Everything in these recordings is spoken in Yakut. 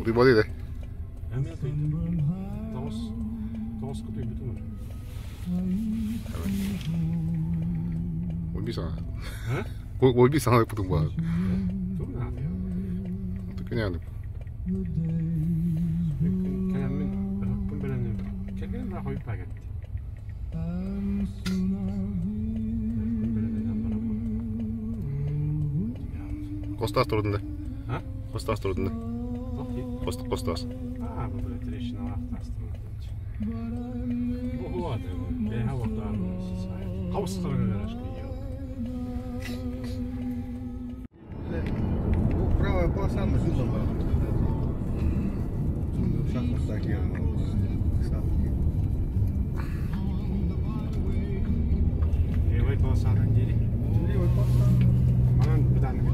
Утуйбат этэ. Эмиэ утуйдум. Тоҕус, тоҕуска утуйбутум уже. Ой саҥа. Ой саҥа путум баар. Тугу наадыйа? Күнээним. Кэлэммин, ыһыкпын бэлэмниим. Кэргэним бара хойут баа кэлбит. Ыһыкпын бэлэмнэнэн бараммын. Костаас турдун да? А? Костаас турдун да? Костаас. А, бу трещиналаах таастар. Вот, Правая полоса на Левой полосадан диэри. Левой полоса. Манан бытааннык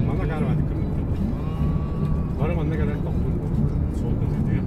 Манна караватик Бары манна кэлэн тохтуур суолтан ситигэ.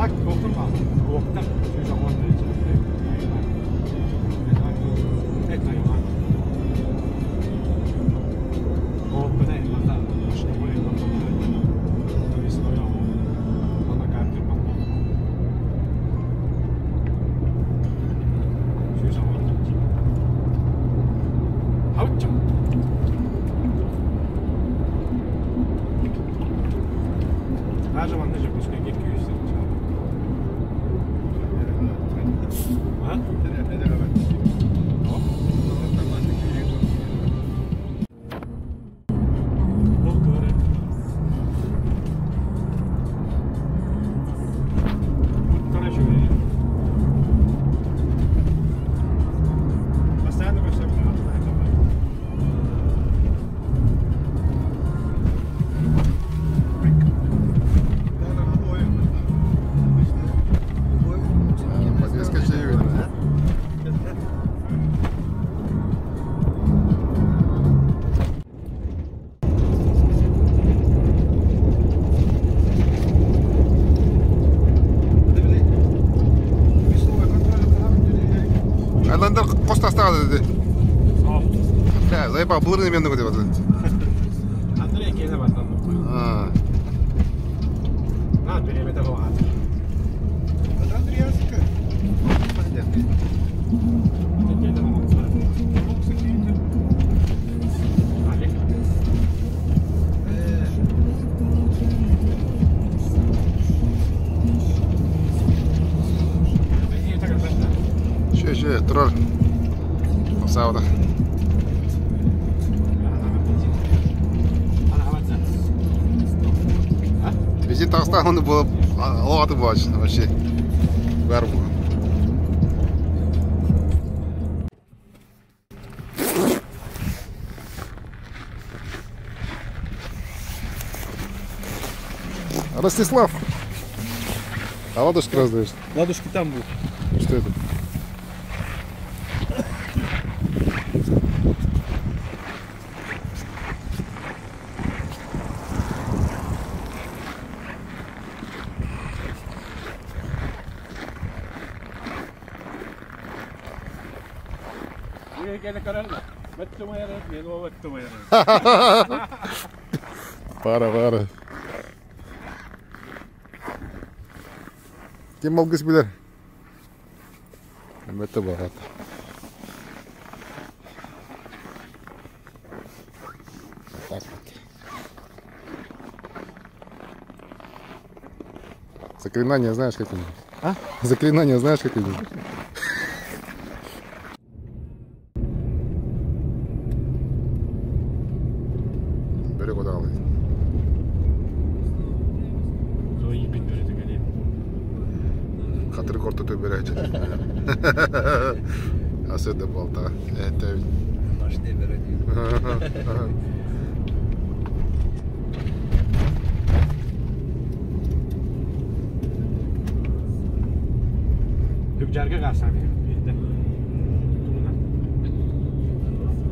Так туохтан хаалла? Уоктан 180 тыһыынча. Айландар қостастағы деді. Бля, заебал, былырын еменді ғой деп атады. Андрей келе бастады. На, беремете қылған. Че, че, тұрар. Сауда. Везде Татарстан было латы вообще. Гарбу. Ростислав! А ладушки раздаешь? Ладушки там будут. Что это? Пара, пара. Кем алгыс билер? Это барат. Так вот. Заклинания знаешь какие-нибудь? А? Заклинания знаешь какие-нибудь? Бери куда алый. Хатыр корты төбері Асыды болта. Это... Hübcarga qarsan endi.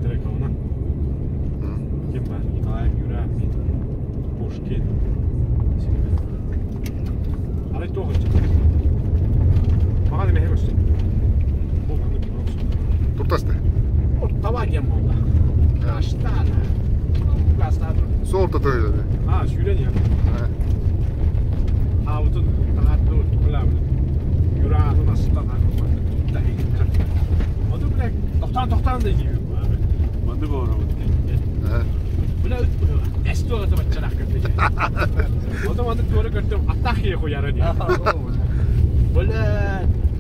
Telekomdan. Kim var? Николаев, Юра, Пушкин. Арай тоғыз. Маған еме көстө. Туртасты. Ортава диэн буолла. Каштана. Каштана. Сол ортата. А, сүүрэн иһэр. Аабытын таҥааттыбыт бля Юраатын астан тутта иһиттэр. Ону бля тохтоон тохтоон да диибин. Маннык оҥоробут диэн. Бля эс туоҕа баччалаах көрдө. Ото маннык туора көрдүм аттаах киһи хуйара диэн. Бля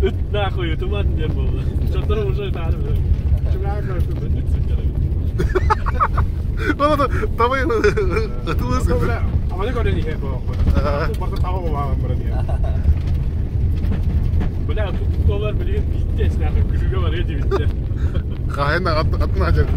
ыт нахуй туман диэн буолла. Чотторо уже таары. Чугаан көрдүм ыт сылдьар. Давай ытылысың. Аманы көрөн иһэ бу. Барда таба буолаан баран иһэ. Бля туттолар билигин биитте нахуй күлүгө бар эти битте. Хаһайын атын ажар.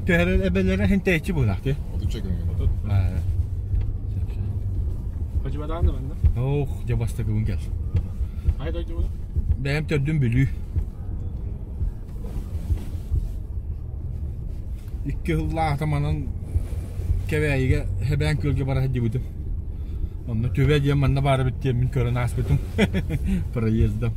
Түһэрэр эбэлэрэ хинтээччи буолаах ти. Хожибадаан да манна. Ох, дьэ бастакыбын кэл. Ай дойду. Бэйэм төрдүм Бүлүү. Икки сыллаахта манан Кэбээйигэ Хэбээн күөлгэ бара сылдьыбытым. Онно Түбэ диэн манна баар эбит диэммин көрөн ааспытым. Проездом.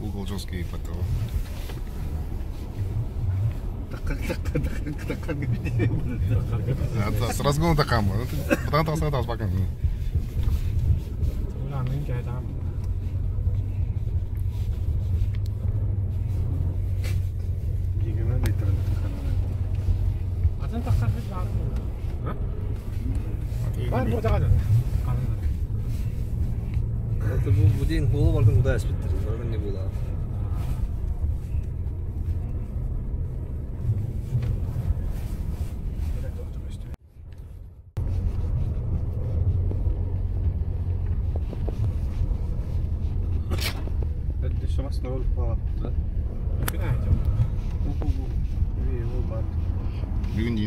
Угол жесткий потом. С разгона такам. Бүгүн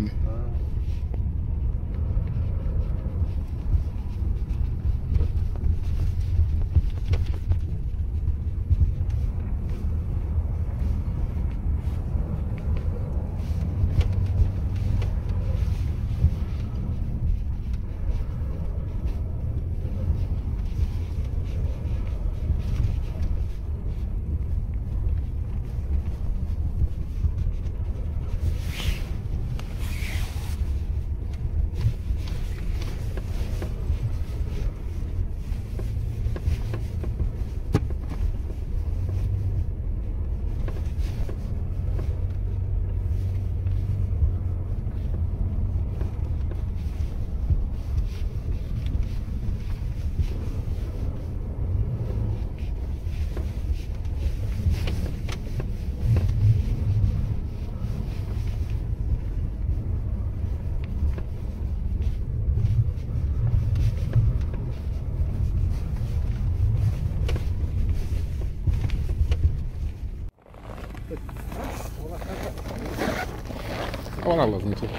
Значит.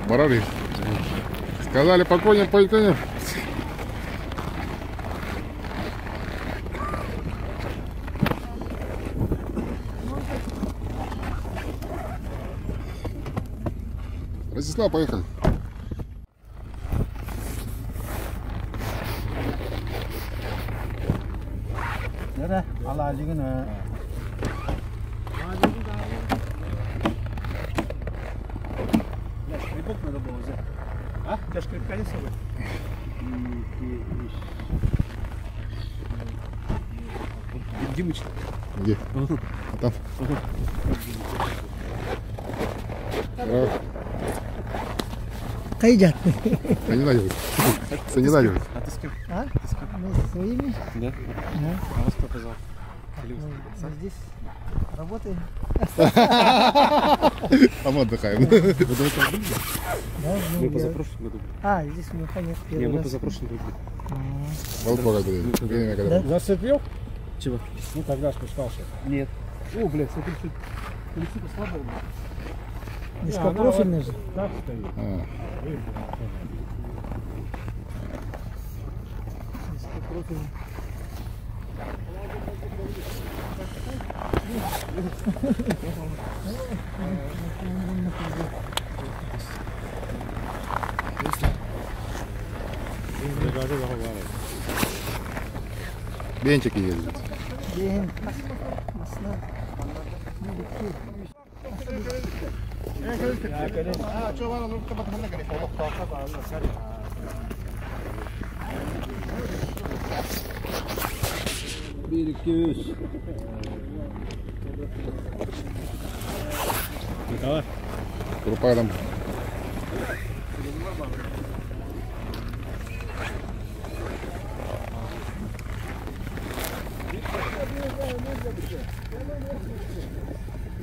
Барары. Сказали по коням, по коням. Ростислав, поехали. Тебя шкрипка нет с собой? Димыч. Где? А там? Здорово. Кайдят. Да не надо. Это не надо. А ты с кем? А? Мы со своими. Да. Да. А вас кто позвал? Мы, мы здесь работаем. А мы отдыхаем. Вы до этого были? Да, ну, Мы я- позапрошлом году были. А, здесь мы, конечно, Не, первый мы раз. позапрошлом году были. Волкова были. Время когда. Зацепил? Чего? Ну, тогда спускался. Нет. О, блядь, смотри, что колесо слабое. Низкопрофильный же. Так стоит. А, Низкопрофильный. Бенчики ездят. День. Масла. Bir, iki, üç. Николай. Крупа там.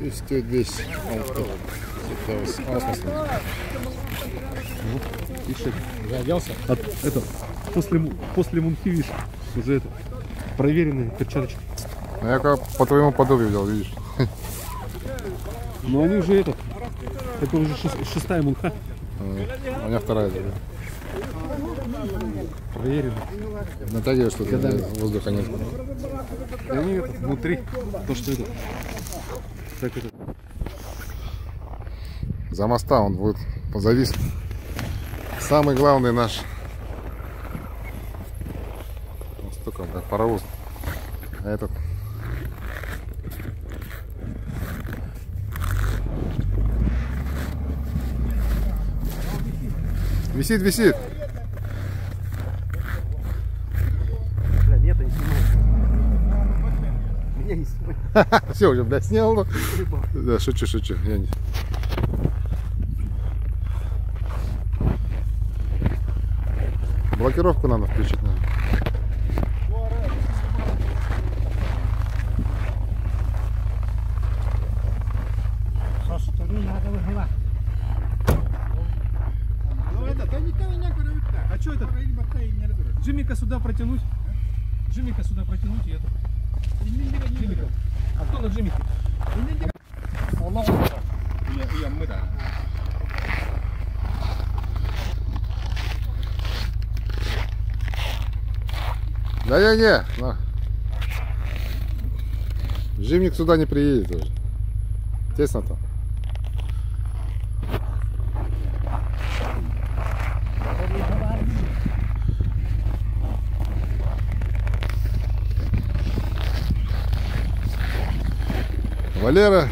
И стоит весь. Заделся? От, это, после, после мунхи, видишь, уже это, проверенные перчаточки. Ну я как по твоему подобию взял, видишь. Но они уже этот, это уже шестая мунха. А у меня вторая. Да. Проверенная. Натягиваешь что-то, воздуха нет. И они это, внутри, то, что это, так это. За моста он будет завис. Самый главный наш. Он столько, как паровоз. А этот. Висит, висит. Бля, нет, не снимай. Меня не снимай. Все, уже, блядь, снял. Да, шучу, шучу. Я не... Блокировку надо включить, наверное. А что это? Джиммика сюда протянуть? Джиммика сюда протянуть и это. Джиммика. А кто на Джиммике? Да не, не. На. Джимник сюда не приедет уже. Тесно там. Валера,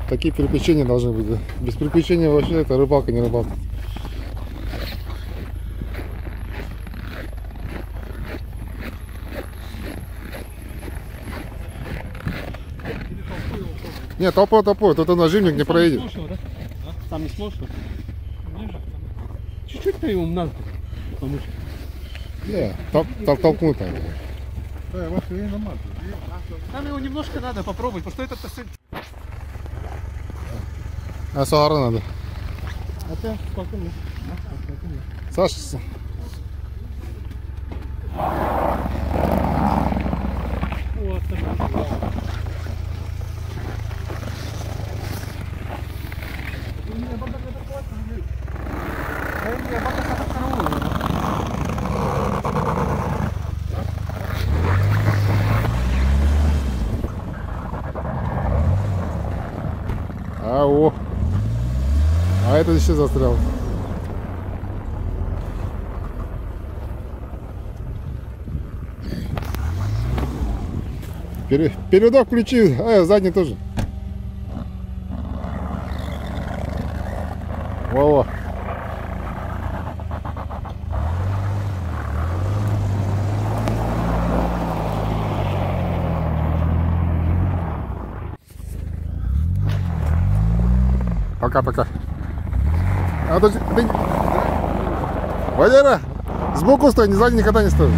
такие приключения должны быть. Да? Без приключений вообще это рыбалка не рыбалка. Нет, толпой, толпой, тут он нажимник не проедет. Сможешь его, да? Сам не сможешь его? Чуть-чуть-то ему надо помочь. Не, толкнуть надо. Там его немножко надо попробовать, потому что это все... А сахара надо. Это сколько мне? Саша, Вот, А, о. А этот еще застрял. Передок включи, а задний тоже. Во-во. Пока-пока. А то ты... Валера, сбоку стой, не сзади никогда не стой.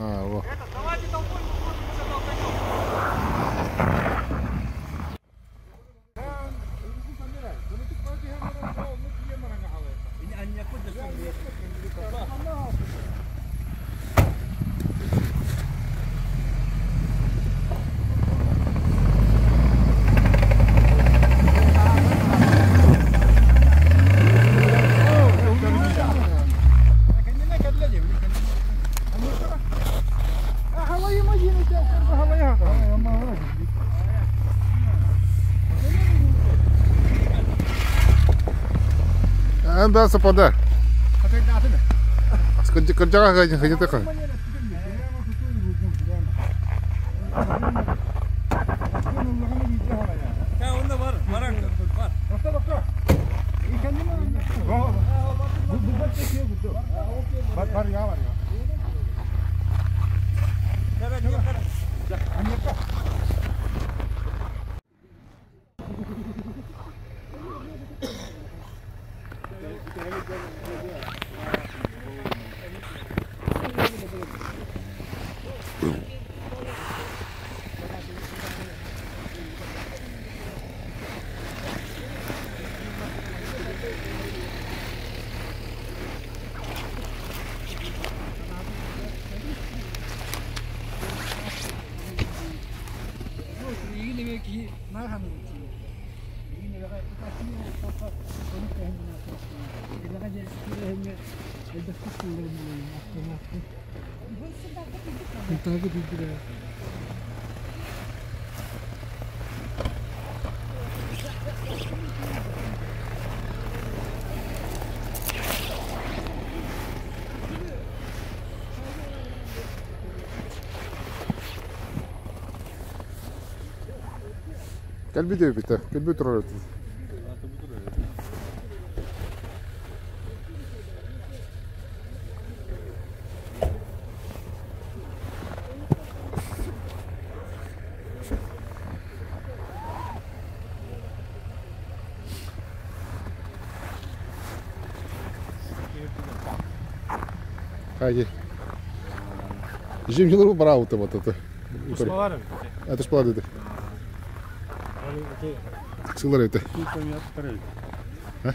А, во. Да, сапода. Кэлбит эбитэ, кэлбит турар этим. Хайди. Жим брал вот это. Это ж плады. Сылар это. А?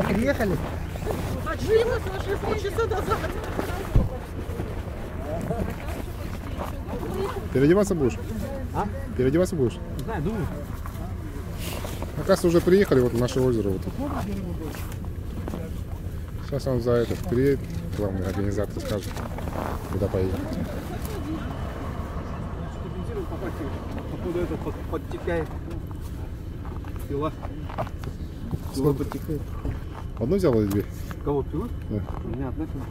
Приехали. Полчаса назад. Переодеваться будешь? А? Переодеваться будешь? Не знаю, думаю. Оказывается, уже приехали вот в наше озеро. Вот. Сейчас он за этот приедет, главный организатор скажет, куда поедем. Походу это подтекает. Пила. Пила подтекает. Одну взял или две? Кого, пилу? Да. У меня одна пила.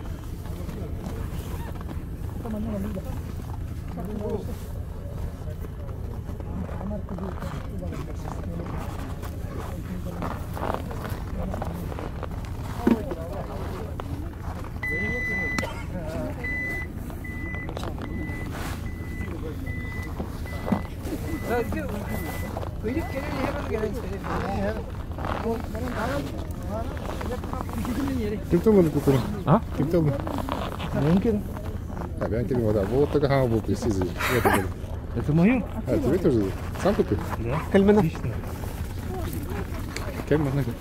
Кимтэн ыллыҥ кутуну? А? Кимтэн ыллыҥ? Мин кэлин. А, бэйэҥ кэлин, да. Вот такая хама был пресизи. Это мое? А, тебе тоже? Сам купил? Да. Кальмана. Лично. Кем можно? Это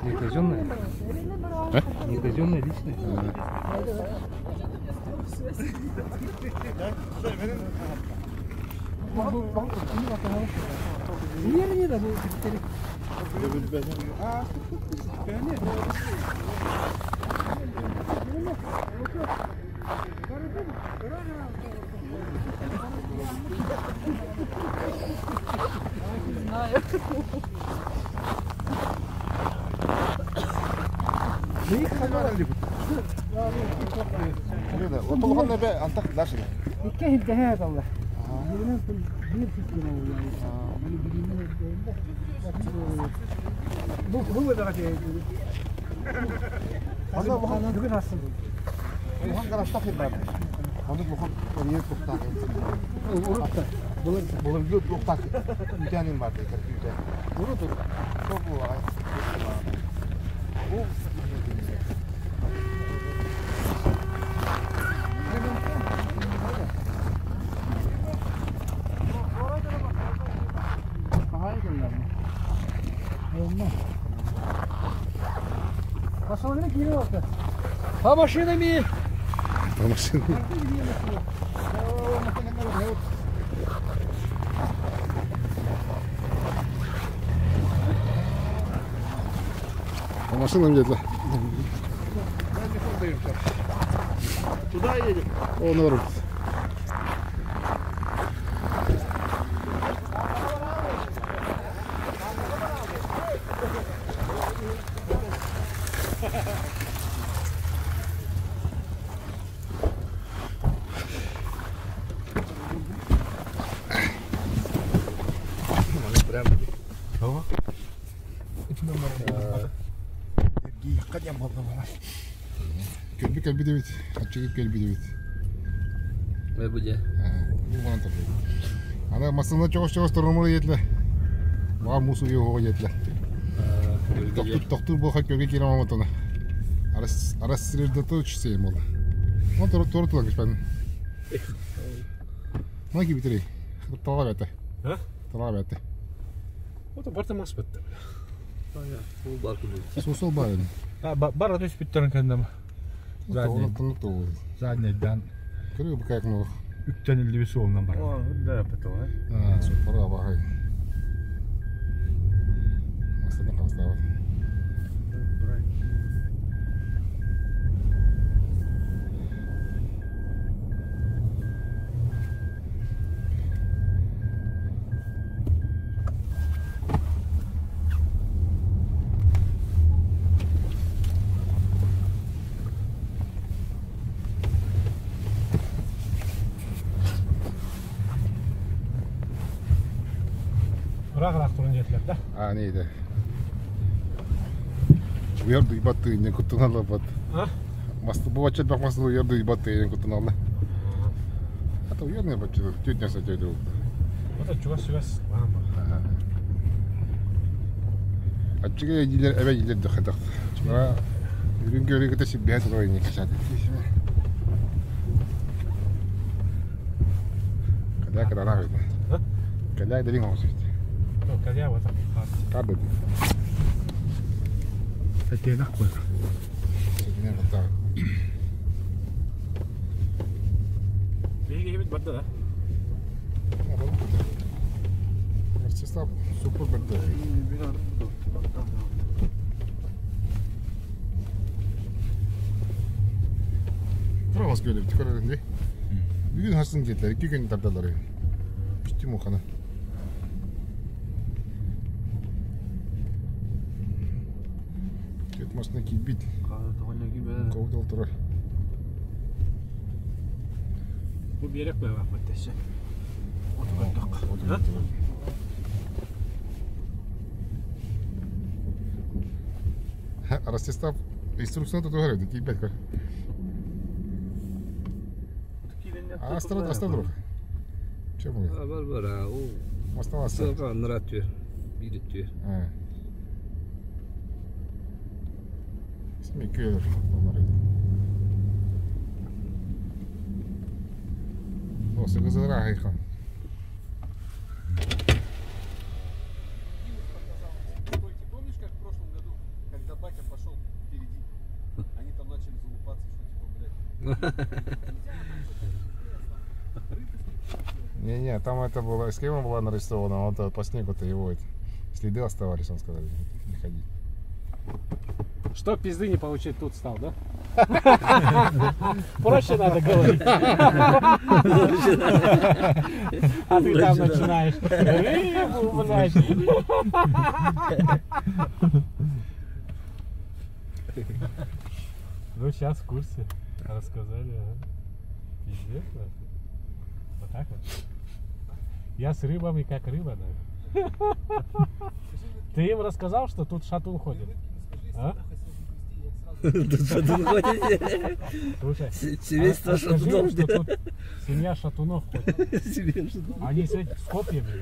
не казенное? А? Не казенное, личное. Икки дэһэ балла. Бу бу да Бүгүн асын. Машинаны кире алды. По машинами. По машинам. По машинам едет. Туда едем. О, норм. Кэлби кэлби дебит. Ачыгы кэлби дебит. Ve bu de. Бу манан тарбы. Ана масына чоғыз-чоғыз тұрмыр етлі. Ва мусу йоғы етлі. Тоқтур тоқтур болха көрге кире маматына. Арас арас сирде точ сем ол. Он тор тор тула кешпен. Ма ки битери. Тала бәте. А? Тала бәте. Вот барта мас бітті. Bu bar kulu. Сусол бар енді. Бар атыс бүттерін кәндім. Оны тынып то. Задний дан Көрі бу кайк мол. үктен илдиби суолунан бар. Да, потом, а? А, суппарға бағай. Масына қалыстабы. Ырақ-ырақ тұрын жетілер, да? А, не еді. Уярды ибатты не куттун бат. А? Масты бу бачат бак масты уярды ибатты не куттун алла. А то уярны бачат тют нерсе тют. Вот чугас-чугас. Ачыга дилер эбе дилер дөхөдөх. Чуга үрүн көрү көтө сиббе турой не кашат. Када када на А? Када дилин хосит. Ну, кадя вот там. Када. Әтен ақ қой. Сидине бата. Беге кебет барды, да? Ростислав супер барды. Турамас көлөп түкөрөрүндө. Бүгүн хасын кетлер, iki күн тардалар. Үстүм охана. Кет машина кийбит. Ковд олтурар. Бу берек бай бак баттасы. Оту көрдік. Ростислав инструкцияны туту көрөдү, кийбет көр. Астра астра друг. Чем он? Бар бар ha. O Осталось. sılga nırat diyor. Bir diyor. А. Смекер. Осы Помнишь, как в прошлом году, когда батя пошел впереди, они там начали залупаться, что типа, блядь. Не-не, там это было, схема была нарисована, он по снегу-то его это, следы оставались, он сказал, не ходи. Что пизды не получить, тут стал, да? Проще надо говорить. А ты там начинаешь. Рыбу, блядь. Ну, сейчас в курсе. Рассказали. Пиздец, нахуй. Вот так вот. Я с рыбами как рыба, да. Ты им рассказал, что тут шатун ходит? А? Тут шатун ходит. Слушай, Семейство а скажи им, шатунов. что тут семья шатунов ходит. Семья шатунов. Они с, с копьями, да?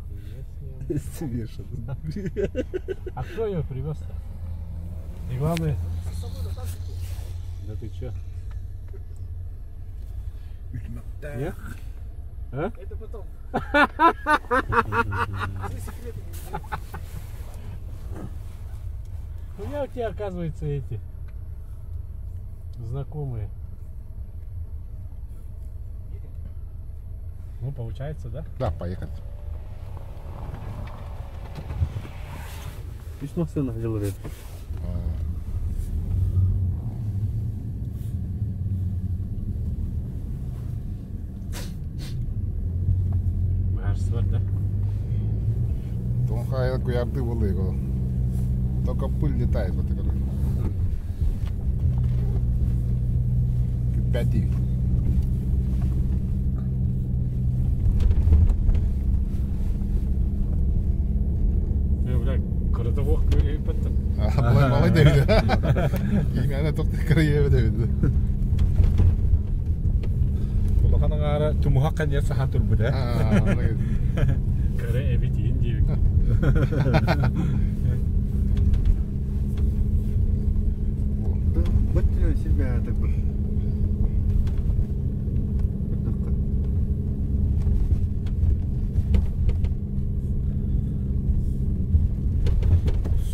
Нихуя себе. Семья шатунов. А кто ее привез-то? И главное... Да ты че? Нет? А? Это потом. У меня у тебя, оказывается, эти знакомые. Ну, получается, да? Да, поехали. Марсвар, да? Тонхай куярды было его. Только пыль летает вот такой. Пяти. Бля, кырдывок көрөйпөттө. Малай Давид. Именно только крае Давид. Улахан аҥаара тумуһах ханьяр сахан турбут э. Кыры эбит иин диэбик. Вот себя так бы.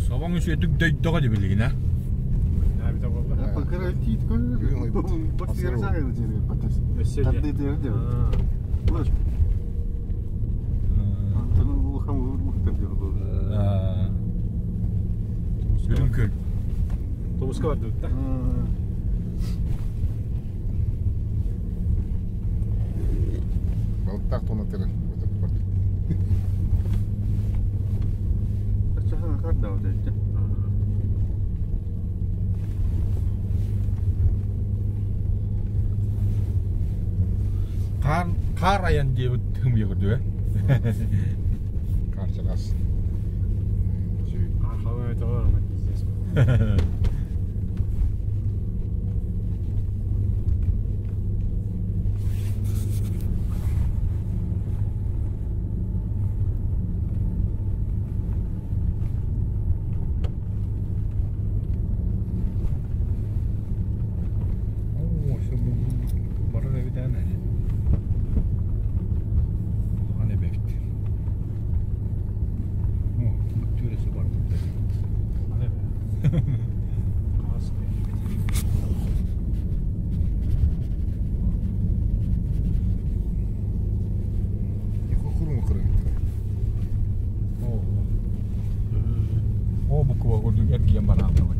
Собоҥ үчүгэйдик дөйдөҕө дии билигин э. Эбитэ буолла. Өссө дьэ. Үрүҥ күөл. Тумуска бардыбыт да. Балыктаах туона тыры. Хаар хаар айан диэбит хымыйа көрдүбэ. Карчалас. Архалай этого она пиздец. Оо, все барар эбит эн эри. Улахан эбэбит. Оо, түрөсө бар. Аны бе. Каас Хурум хурум. Оо. Оо, буква курдук эргийэн барааллабыт.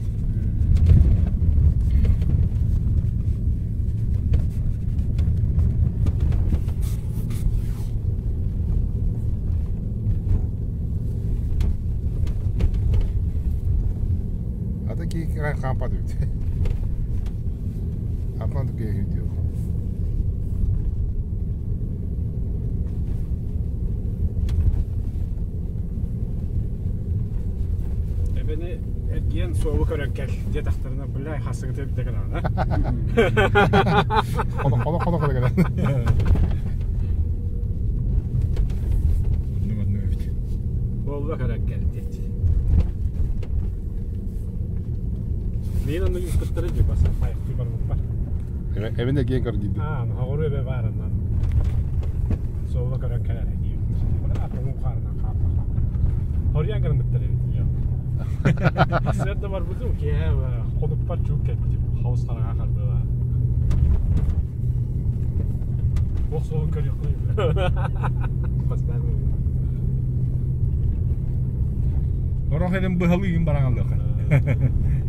А такие хампадают. Атланту видео. Эбени эргиэн суолу көрөн кэл. Дьэ тахтарына бля хасыгыта битэ гына. Хоно хоно хоно хоно гына. Оннук оннук эбит. Буолла көрөн кэл диэт. Мен онно юккуттары дьэ баса пайыктыы барбыппар. Эбин эргийэн көр диирдэ. Аа, хоҕуруо эбэ баарынан суолла көрөн кэлэр диибит. Тоҥуу хаарынан хаалла. Хоруйан гынбыттар эбит ийэ. Сыарда барбытым киэһэ хонукпар чуук кэлбитим. Хаус хараҥа харбыла. Туох суолун көрүөххүнүй? Бастаан Орох элин быһалыйын бараҥалыаха.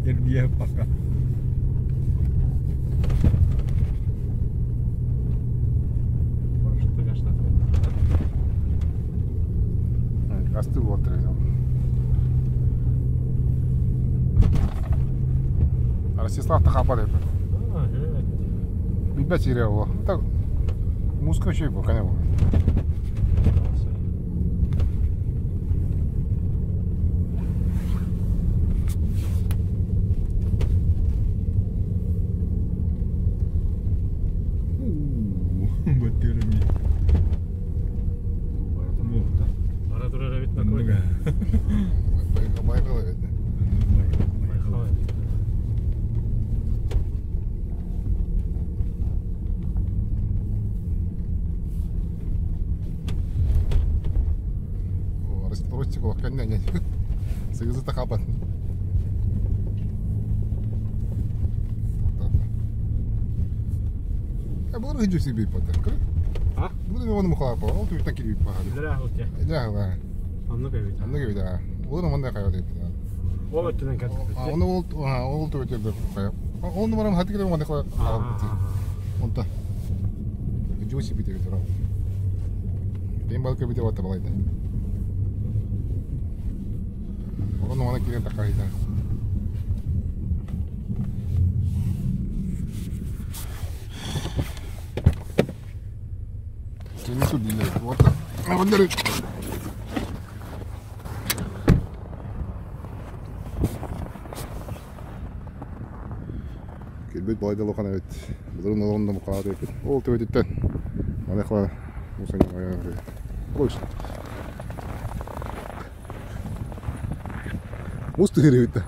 Эргийэ ыппакка. Асты буолтар Ростислав Тахапар это. Билбэт сирэ ол. Так музыка еще был, конечно. Бара турар эбит накой. Байкал эбит. Байкал эбит. Ростик улаххан Сыгызы тахапат. Бұлар үйді себе патар. А? Бұлар оны мұқалар бар. Ол түбіттен келіп бар. Билер ахылтя. Илә Оннук эбит. Онны кебит. Олар мында кайда деп. Ол өттүнэн кэлбит. Оны ол ол түбіттен кая. Оны барам хаты келем онда кая. Онта. Жуси бите бит. Бен балка бите вата балайда. Оны оны келген такайда. Кини судилер. Вот. Оннары. Кэлбит балайда улахан эбит. Былырын олоҕун да мукаат эбит. Ол төбөтүттэн. Манехла мусан Больше. Муз түһэр эбит да.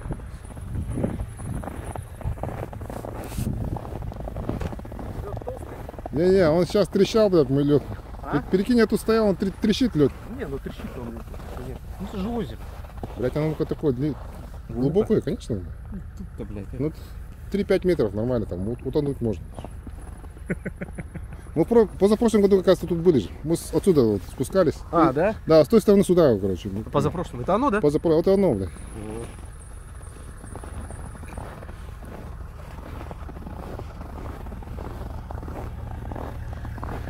Не-не, он сейчас трещал, блядь, мой лед. А? Перекинь, я тут стоял, он трещит лед. Не, ну трещит он. Конечно. Ну это же озеро. Блядь, оно такое глубокое, конечно. Тут-то, блядь. Ну, 3-5 метров нормально, там утонуть можно. Мы позапрошлом году как раз тут были же. Мы отсюда вот спускались. А, да? Да, с той стороны сюда, короче. Позапрошлом. Это оно, да? Позапрошлом. Это оно, блядь.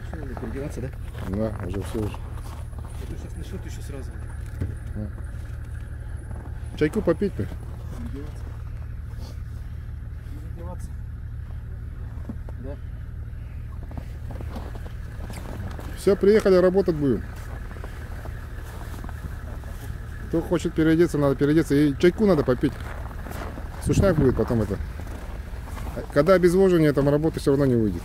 Что, надо переодеваться, да? Да, уже все уже. А то сейчас начнут еще сразу. Чайку попить бы. Переодеваться. Да. Все, приехали, работать будем. Кто хочет переодеться, надо переодеться. И чайку надо попить. Сушняк будет потом это. Когда обезвоживание, там работы все равно не выйдет.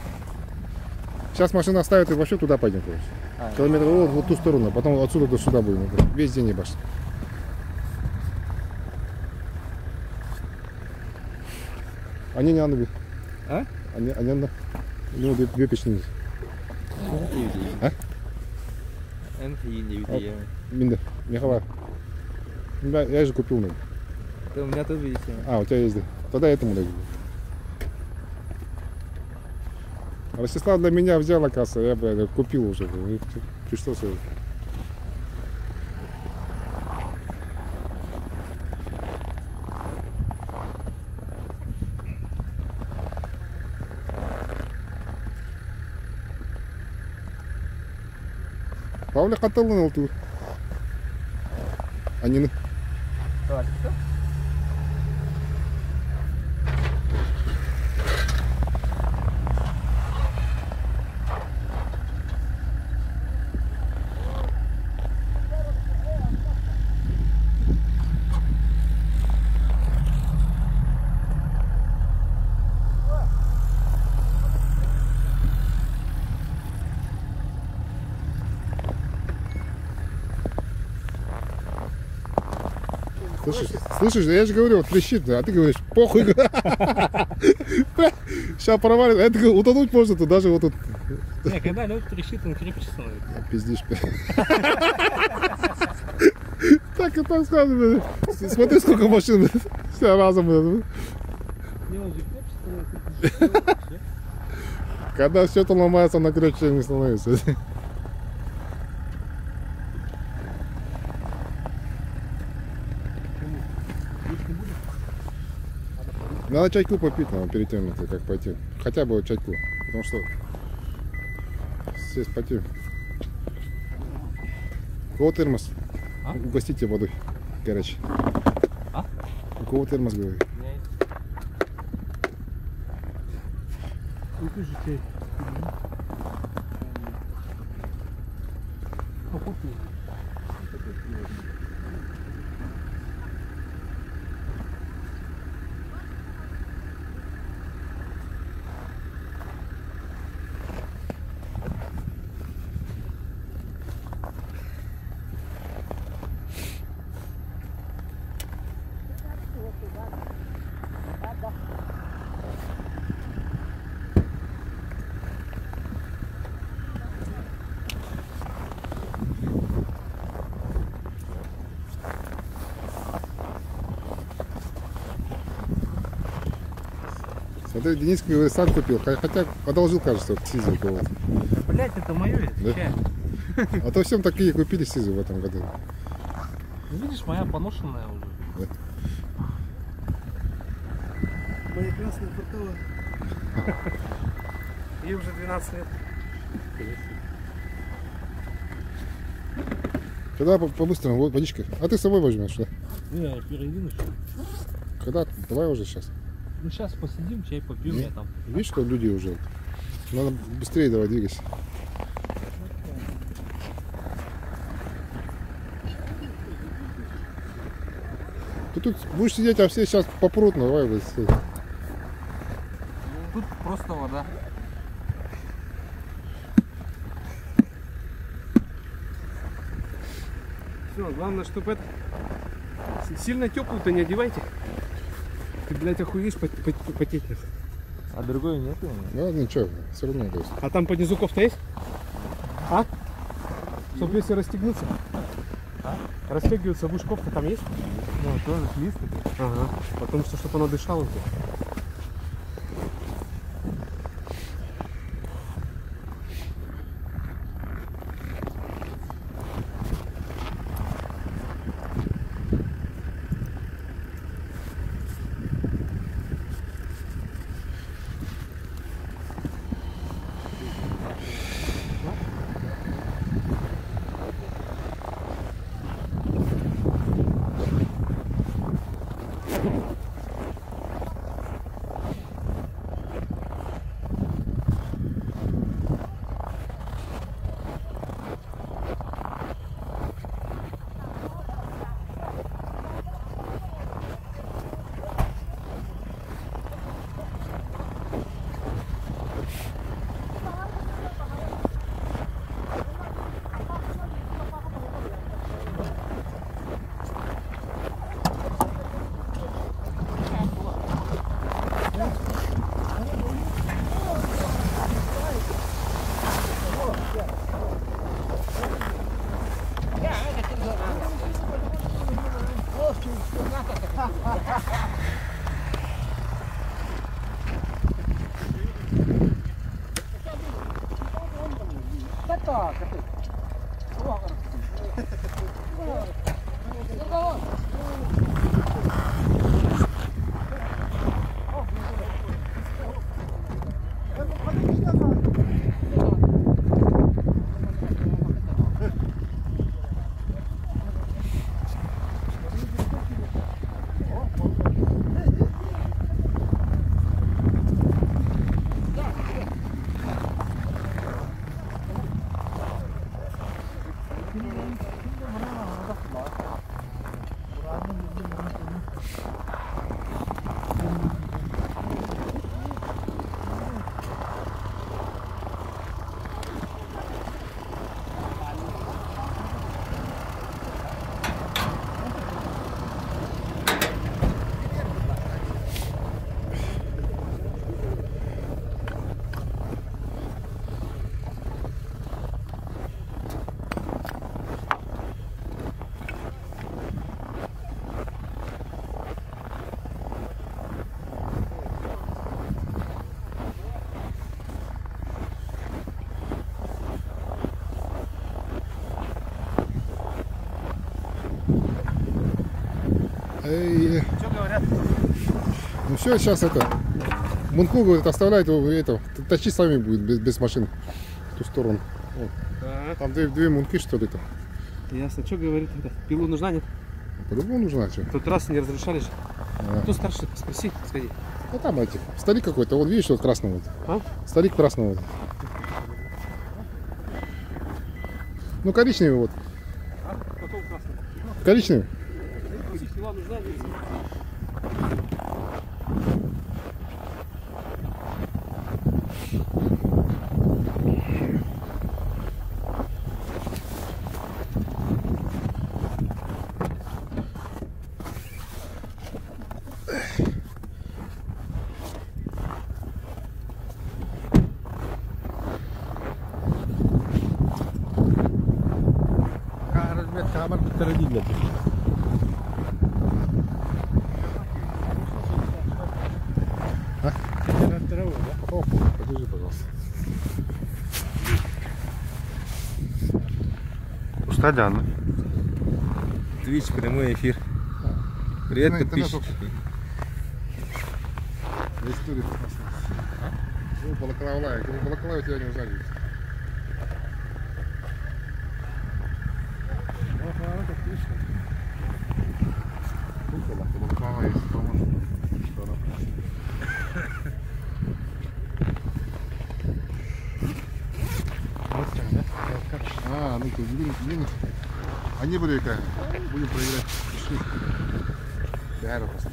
Сейчас машина оставит и вообще туда пойдем, короче. Километр вот, вот ту сторону, а потом отсюда до сюда будем. Весь день ебашить. Они не надо. А? Они, они надо. Ну, две печени. А? Минда, Михаил. Я же купил. Ну. Да, у меня тоже есть. А, у тебя есть, да. Тогда этому даю. Ростислав для меня взял, оказывается, я бы купил уже. Пришлось. Павля каталын ол Анины. Слышишь, слышишь, я же говорю, вот трещит, а ты говоришь, похуй. Сейчас провалит. Это утонуть можно тут даже вот тут. Не, когда лед трещит, он крепче становится. Пиздишь. Так и так сразу, блин. Смотри, сколько машин, блин. Все разом, блин. Не, он же крепче становится. Когда все это ломается, она крепче не становится. Надо чайку попить, надо перед тем, как пойти. Хотя бы чайку. Потому что сесть пойти. У кого термос? А? Угостите водой горячей. А? У кого термос, говорю? У меня есть. Выключи чай. Попутный. Смотри, Денис говорит, сам купил. Хотя одолжил, кажется, вот сизый у кого-то. Блять, это мое, Да? чай. А то всем такие купили сизы в этом году. Ну, видишь, моя поношенная уже. Да. Моя красная фартовая. Ей уже 12 лет. Когда по-быстрому, вот водичка. А ты с собой возьмешь, что? Не, я переоденусь. Когда? Давай уже сейчас. Ну сейчас посидим, чай попьем, Не. я там. Видишь, что люди уже. Надо быстрее давай двигайся. Ты тут будешь сидеть, а все сейчас попрут, ну давай быстрее. Тут просто вода. Все, главное, чтобы это... Сильно теплую-то не одевайте. Ты, блядь, охуеешь потеть. А другой нет у меня? Ну ладно, ничего, все равно то есть. А там под низу кофта есть? А? Чтоб если расстегнуться. А? Расстегиваться будешь, кофта там есть? Ну, тоже флис такой. Ага. Потому что, чтобы она дышала. блядь. все, сейчас это. Мунку, говорит, оставляет его, это, тащи сами будет, без, без машин. В ту сторону. Вот. Там две, две мунки, что ли, там. Ясно. Что говорит это? Пилу нужна, нет? По-любому нужна, что. В тот раз не разрешали же. А. Кто старше? Спроси, сходи. Ну там эти. Старик какой-то, вот видишь, вот красного. Вот. А? Старик красного. Вот. Ну коричневый вот. А? Какого красного? Коричневый. Спроси, пила нужна, нет? Хаамар бүттэрэ дииллэр дии. О, подержи, пожалуйста. Уста Диана. Twitch прямой эфир. Привет, Интернет подписчики. Весь турист Ну, балаклава, я говорю, балаклава тебя не узнали. Балаклава есть, поможет. Что она? А, ну ты, блин, блин. А не были какая? Будем проверять. Пошли. Бәрі просто.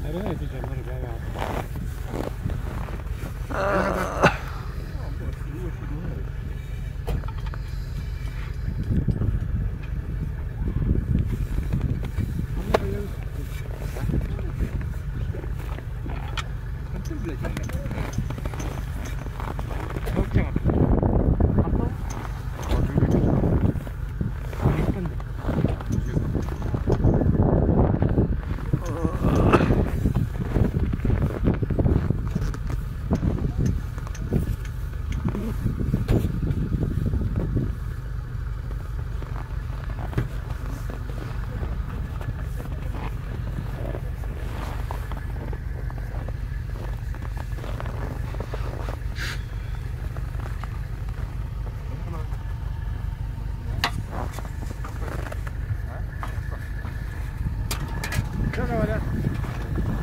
Что говорят?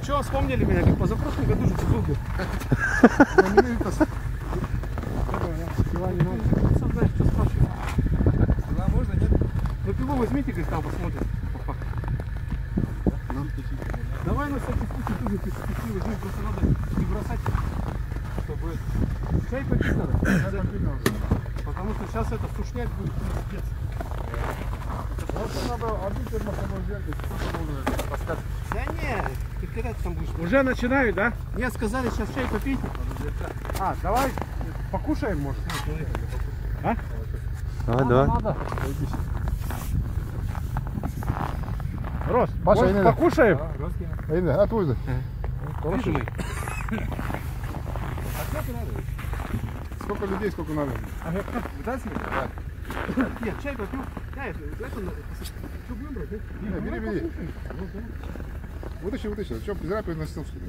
Че, вспомнили меня? Как позапрошлом году же был. Пила не надо. Сам знаешь, что спрашивать. Пила можно, нет? Ну пилу возьмите, говорит, там посмотрим. Давай на всякий случай тоже пи возьми, просто надо не бросать, чтобы... Чай попить надо. Потому что сейчас это сушнять будет пиздец. Надо один термособой взять, таскать. Да не, ты когда ты там будешь? Уже начинают, да? Нет, сказали, сейчас чай попить. А, давай покушаем, может? А? Давай, давай. Рос, Паша, может, Инна. покушаем? Инна, а твой Хороший. Сколько людей, сколько надо? Нет, чай попью. Я это, что будем брать, нет? Не, бери, бери. Вытащи, вытащи. Че, зря приносил, что ли?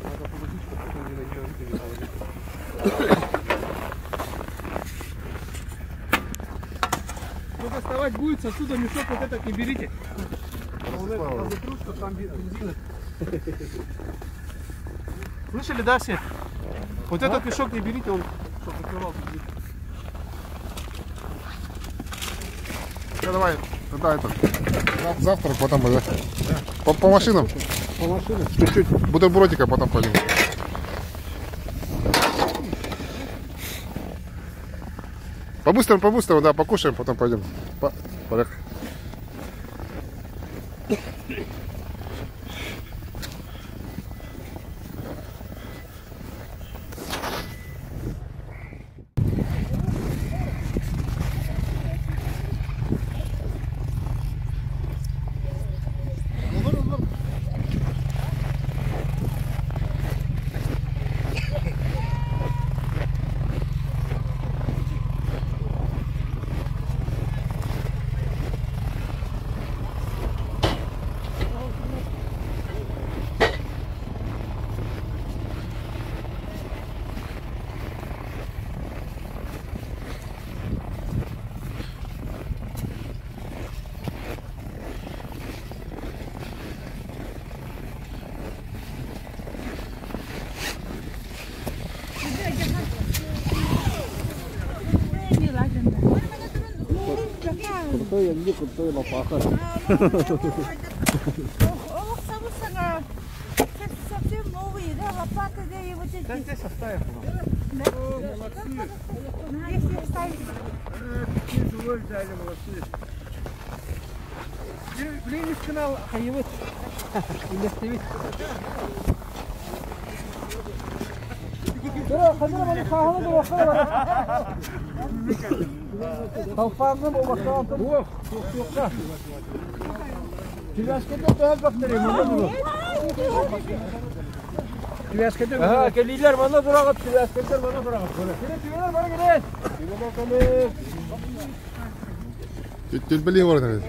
Надо поводить, чтобы потом не найти, не положить. Кто доставать будет, сосуда мешок вот этот не берите. Он это разотрут, что там бензина. Слышали, да, все? Вот этот мешок не берите, он чтобы закрывал бензин. Ну, давай, тогда это, завтрак потом, да? По, по машинам. По машинам. Чуть-чуть бутербродика потом пойдем. По-быстрому, по-быстрому, да, покушаем, потом пойдем. По порядок. Крутой я крутой лопата. Совсем новые, да, лопаты, да, и вот эти. Да, здесь оставим. Да? Если оставить. Живой взяли, молодцы. Блин, канал Хаевыт. Келилер мана durağıt, tüveskeder мана durağıt. Түлбели бар.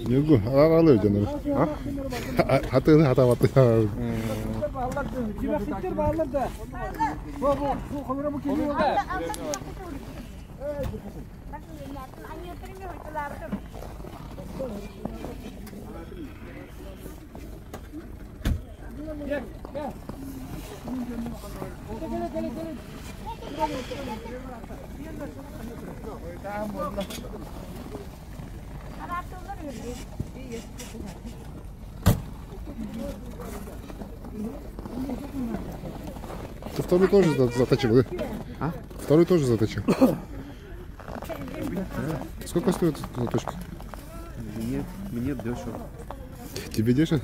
Нюгу, аралы жаныр. Хаты хата батты. Ты второй тоже заточил, да? А? Второй тоже заточил. Сколько стоит заточка? Нет, мне дешево. Тебе дешево?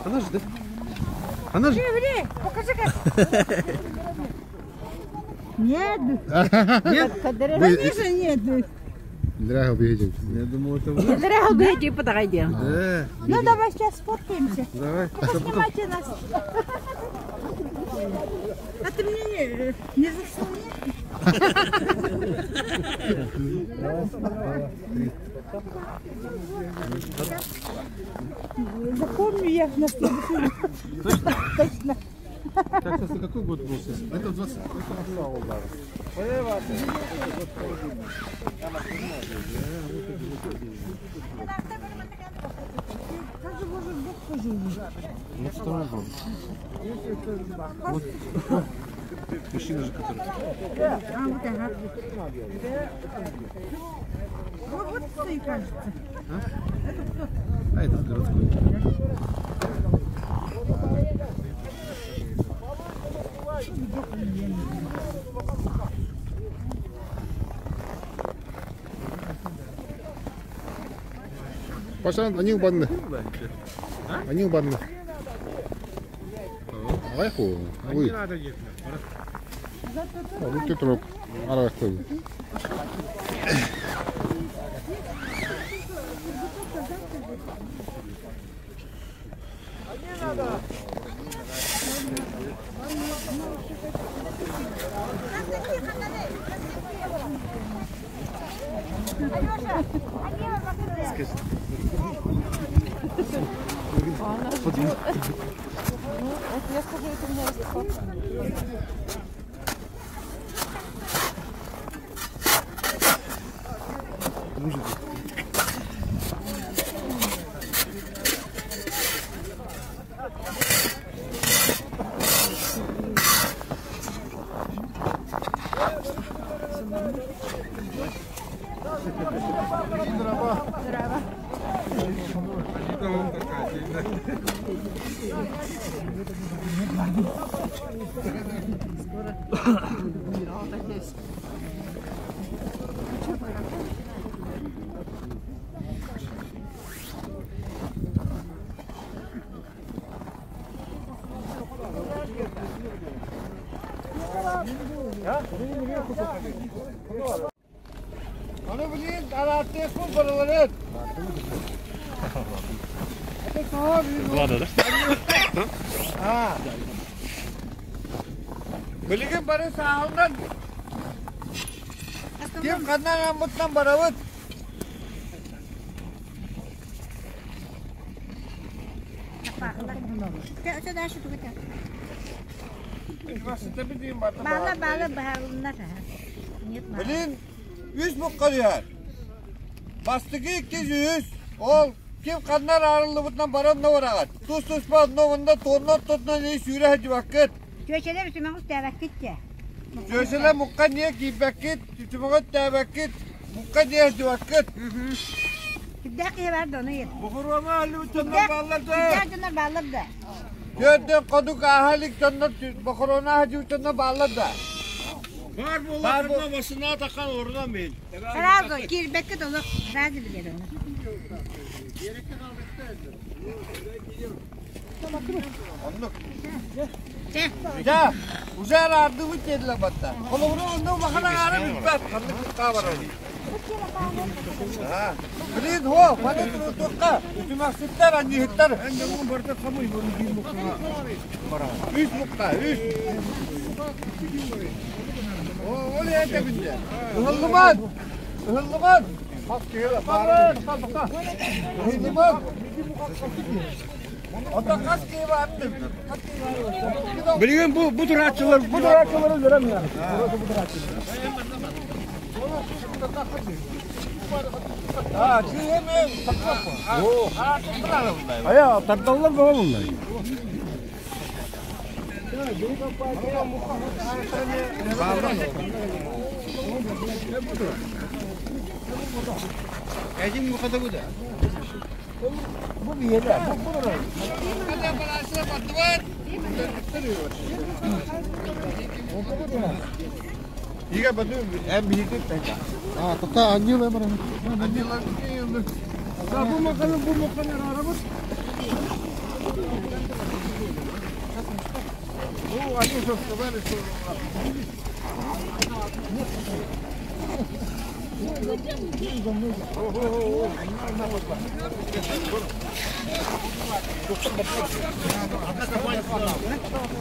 Она же, да? Она же. Покажи как. Нет. Нет? Конечно нет. Зря убедил. Я думал, это вы. Зря убедил, подойдем. Да. Ну давай сейчас сфоткаемся. Давай. Снимайте нас. А ты мне не заслони. Запомню я на следующий. Точно? Точно. Так, сейчас какой год был сейчас? Это 20. Вот второй год. Вот. Мужчина же, который. А, вот ага. Вот, вот стоит, кажется. А? Это кто? А, этот городской. Пошла, они убанны. Они убанны. Айху. Ой. Вот ты троп. Арахты. Я скажу, это у меня есть фотка. Аны билигин арааттыахпын барыларын. Влада, да? Билигин бары сааһылынан ким ханна аҥаммытынан барабыт. Баала баала баһаарыннар. Билин үс букка түһэр. Бастакы 200, ол ким ханна араарыллыбытынан баран да бараҕыт. Тус-туспа онно-мунна тонна ортотунан ии сүүрэ сылдьыбаккыт. Чүөчэлэр үтүмэҕи үктээбэккит дии. Чүөчэлэр мукка ньиэ киирбэккит, үтүмэҕи үктээбэккит, мукка ньиэ сылдьыбаккыт. Кирдээх киһи баар да ону ыйыт. Бухуруома аллыбыт дьоннор бааллар да. Кирдээх дьоннор бааллар да. Төрдөн ходук ааһа илик дьоннор бохоруона аһа дьоннор бааллар да. Баар буоллар машина тахан орна мен. Сразу киирбэккэ толох сразу билэр ону. Оннук. Дьэ, уже араардыбыт диэтилэр батта. Холобура онно улахан аҥаара бүппэт. Ханнык кытта барабын. Блин, о, маны турутуохха. Үтүмэхситтэр, анньыһыттар. Үс мукка, үс. Ол это бинде. Ыһыллыбат. Ыһыллыбат. Ыһыллыбат. Оттон хас киһи бааттын? Билигин бу бу турааччылар бу турааччылары өлөрөм я. Бу турааччылар. А, киһи Ая, тардаллар бөҕө bunlar. Бу биһиэхэ, бу бу Ига баду эм биһиги А, тоқта анньыла баран. Бу маканы бу маканы арабыз. Ну, они уже сказали, что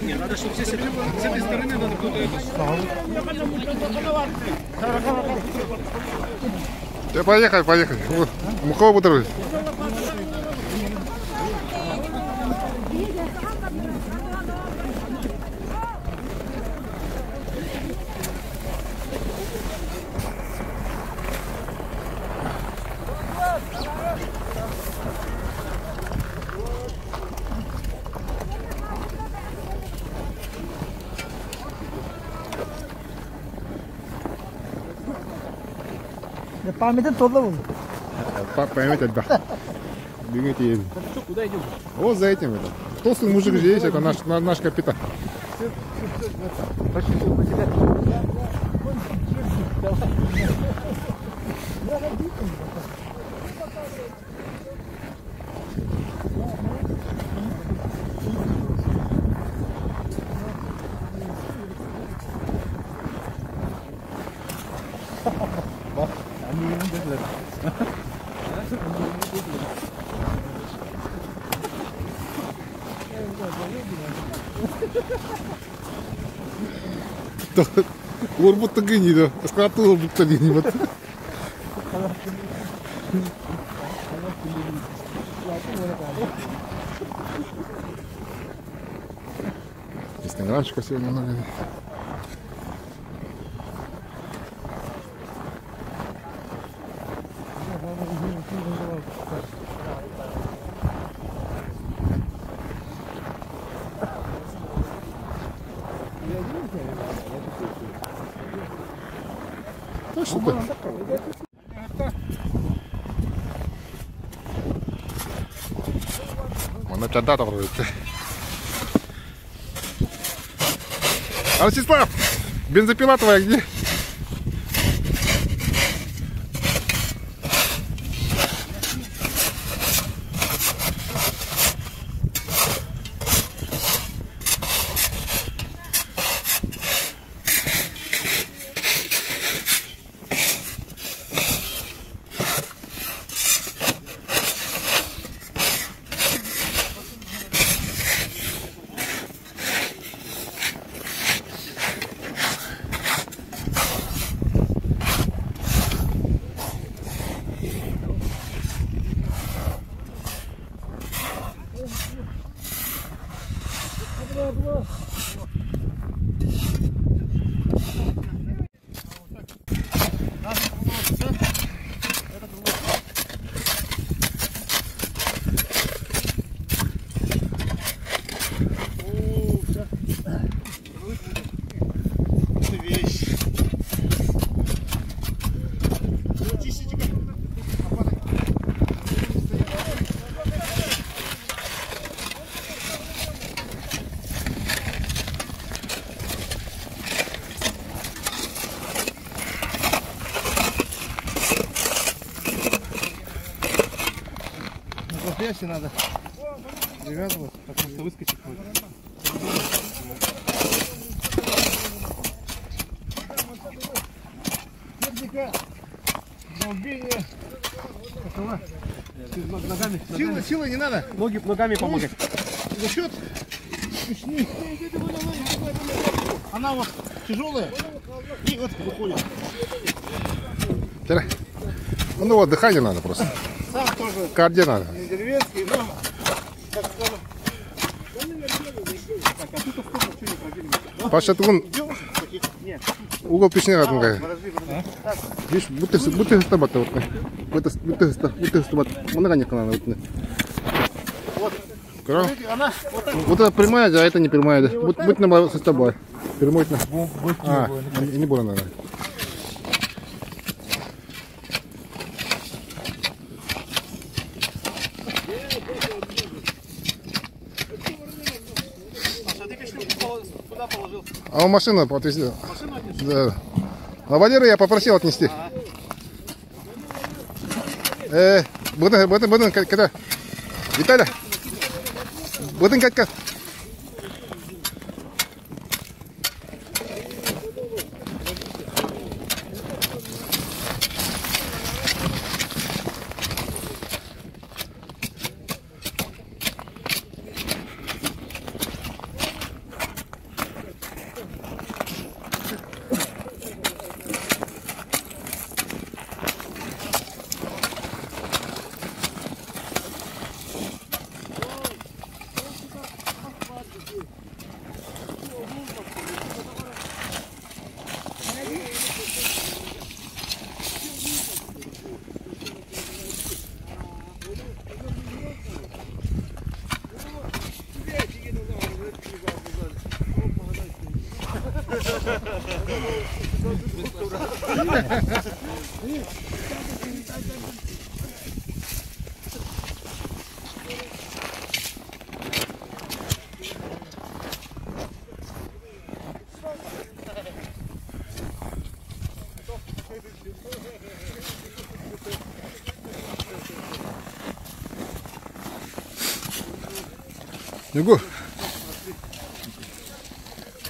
Не, надо, чтобы все с этой стороны надо кто-то это. Да поехали, поехали. Мухова бутерброд. Памятен толла был. Память отдах. Двигайте. Куда идем? Вот за этим это. Толстый мужик здесь, это наш, наш капитан. Урбут тыгыни да. Скаты урбут тыгыни вот. Инстаграмчика сегодня много. Да что ты? Манна чарда тоҕор Ростислав, бензопила твоя где? Нихуя себе надо привязывать, потому что выскочить может. Техника долбения. Такова. Ногами, Силы, силы не надо. Ноги, ногами помогать. За счет пешни. Она вот тяжелая и вот выходит. Ну вот, дыхание надо просто. Сам тоже Кардио надо. не деревенский, но, так скажем. Так, а тут сколько что не пробили? Паша, ты Нет. угол пешни надо. Подожди, подожди. Видишь, будто будто стабата вот. Будто будто будто стабат. Много не надо вот. Вот. Она вот так. Вот это прямая, а это не прямая. Да. Будь будь на с тобой. Прямой на. А, не буду надо. А он машину отвезли. Да. А Валеру я попросил отнести. Буду, когда? Виталя! Буду, как? Нюгу.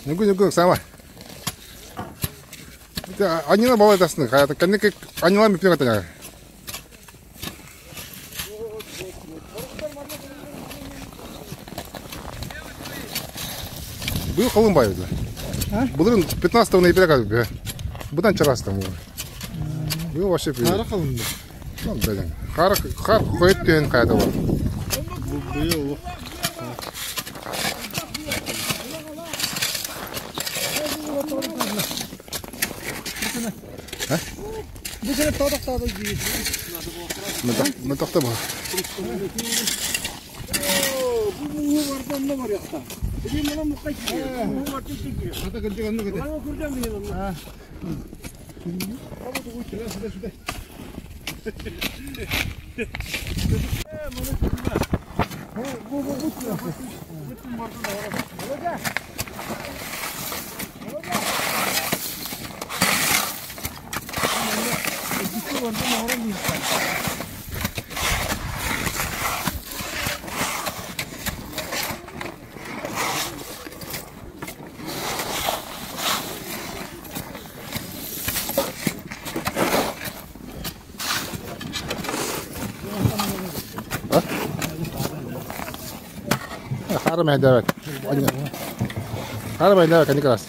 Нюгу, нюгу, сама. Они на балай дасны, а это они лами пираты. Был Колымбай, да? Был 15 ноября, как бы. Будан вчера там. Был вообще. Хара Колымбай. Ну, блин. Хар, хар, ходит пен какая-то. Был. Мы тохта был. Хара мehdevet. Хара мehdevet, Николас.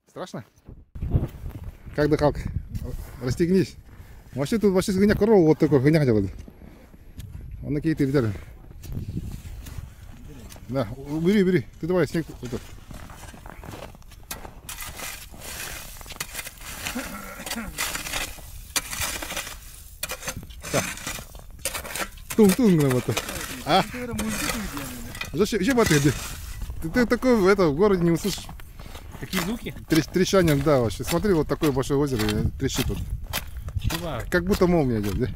Страшно? Как дыхалка? Расстегнись. Вообще тут вообще хуйня корова вот такой хуйня хотела. Он на какие-то видели. Да, бери, бери. Ты давай снег. Вот. Так. Тун-тун вот. А? Зачем, зачем это? Ты такой это в городе не услышишь. Такие звуки? Трещание, да, вообще. Смотри, вот такое большое озеро трещит вот. Чувак. Как будто молния идет, да?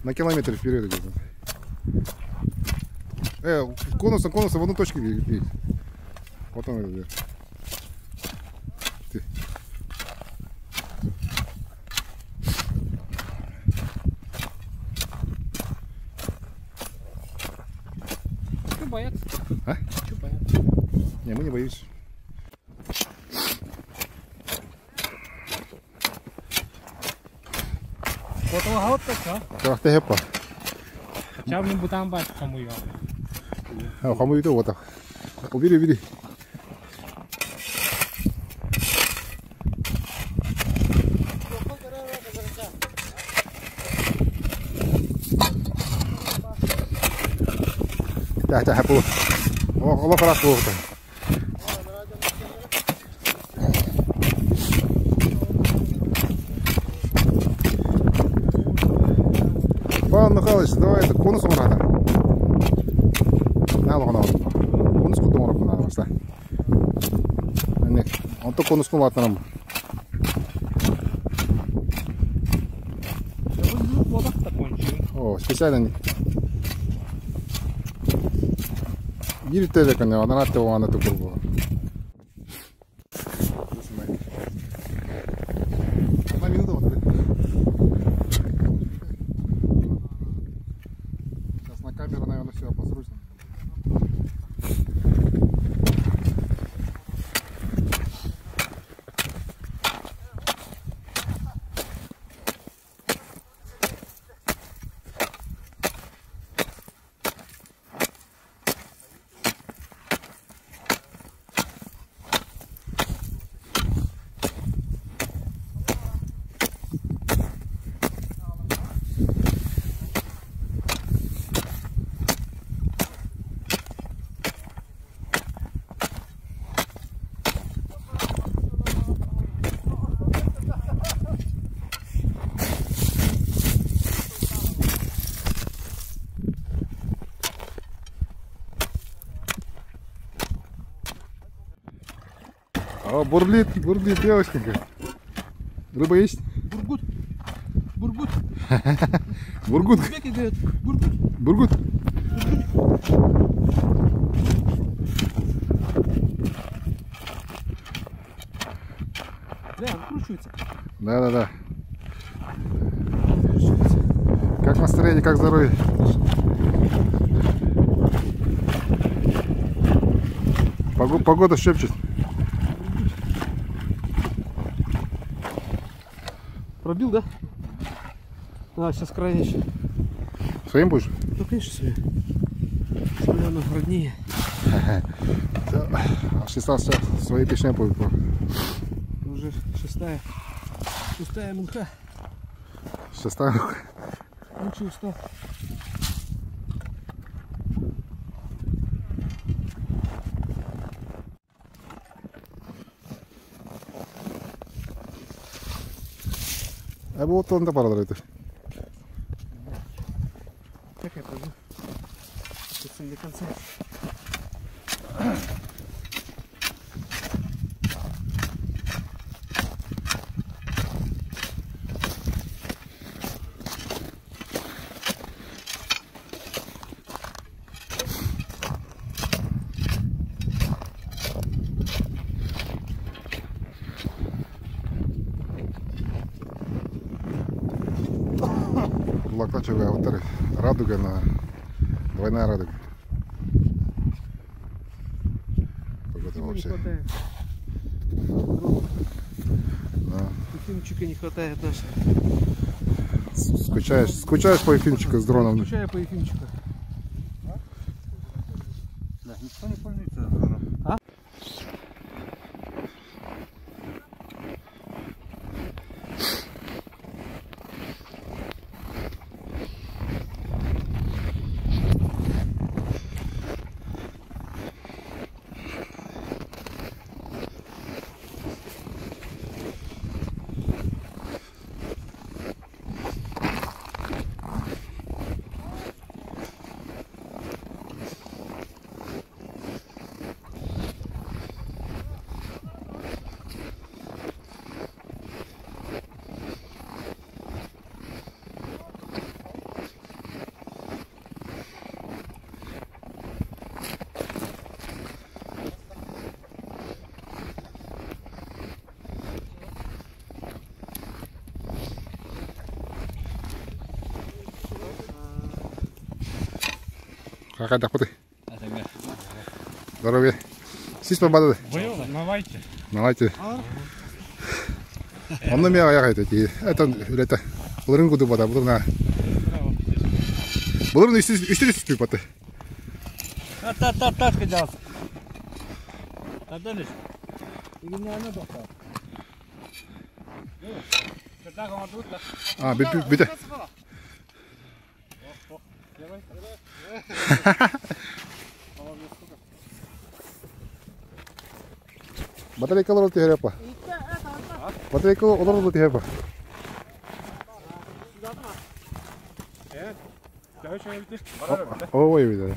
На километр вперед идет. Конусом, конусом в одну точку бей. Потом это вверх. Ты. Чё бояться? А? Чё бояться? Не, мы не боимся. Убери, убери. Так, так, О, хорошо. Павел Михайлович, давай это конус надо. На, на, конус куда надо, да. Нет, он то конус куда нам. О, специально. Бир телеконе, она того, она такого. Одна минута вот. Сейчас на камеру, наверное, все обосрусь. О, бурлит, бурлит, девочка. Рыба есть? Бургут. Бургут. Бургут. Узбеки говорят, бургут. Бургут. Да, выкручивается. Да, да, да. Как настроение, как здоровье? Погода шепчет. Пробил, да? А, сейчас крайне еще. Своим будешь? Ну, конечно, своим. Своим оно роднее. Сейчас свои песни будет. Уже шестая. Шестая муха. Шестая муха. Лучше устал. А вот он да это. Как я пойду? До конца. Радуга на двойная радуга. Погода вообще. Не хватает. Да. Ефимчика не хватает даже. Скучаешь, скучаешь по Ефимчику с дроном? Скучаю по Ефимчику. Да, никто не пользуется дроном. А? Хайдахпытый? Здоровье. Сис бабады. Навайте. Навайте. Онно мен аяқ это ки. Это үлете. Буларын куду бата, булырна. Буларын үстү үстү үстү бата. Та та та кыдас. Таданыш. Игинне тоқта. А, бүт бүт. Батарейкалар ол түһэрэ па. Батарейка олор ол түһэрэ па. Ой, ой, да.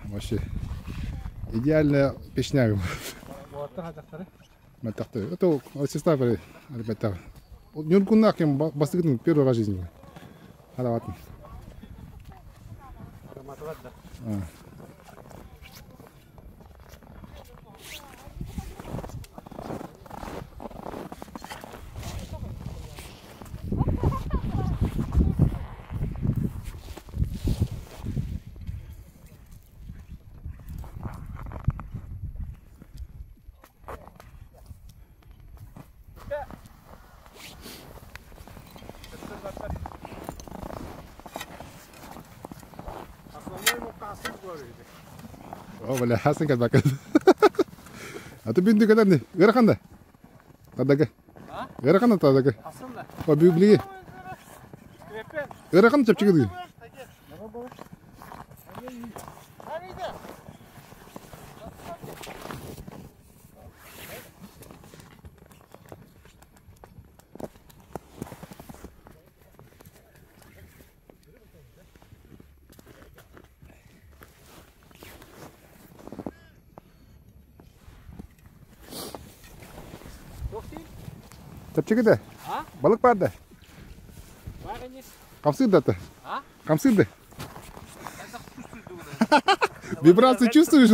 Вообще. Идеальная песня. Это сестра ребята. Нюркунах им бастыгын первый раз в жизни. Хараватын. О, бля, хасан калбак. А ты бинди кадан Гыраханда. Тадага. Гыраханда тадага. О, библиги. Гырахан чапчыгы. Чапчыгы да. Балык бар да. Камсыр да. Камсыр да. Вибрацию чувствуешь?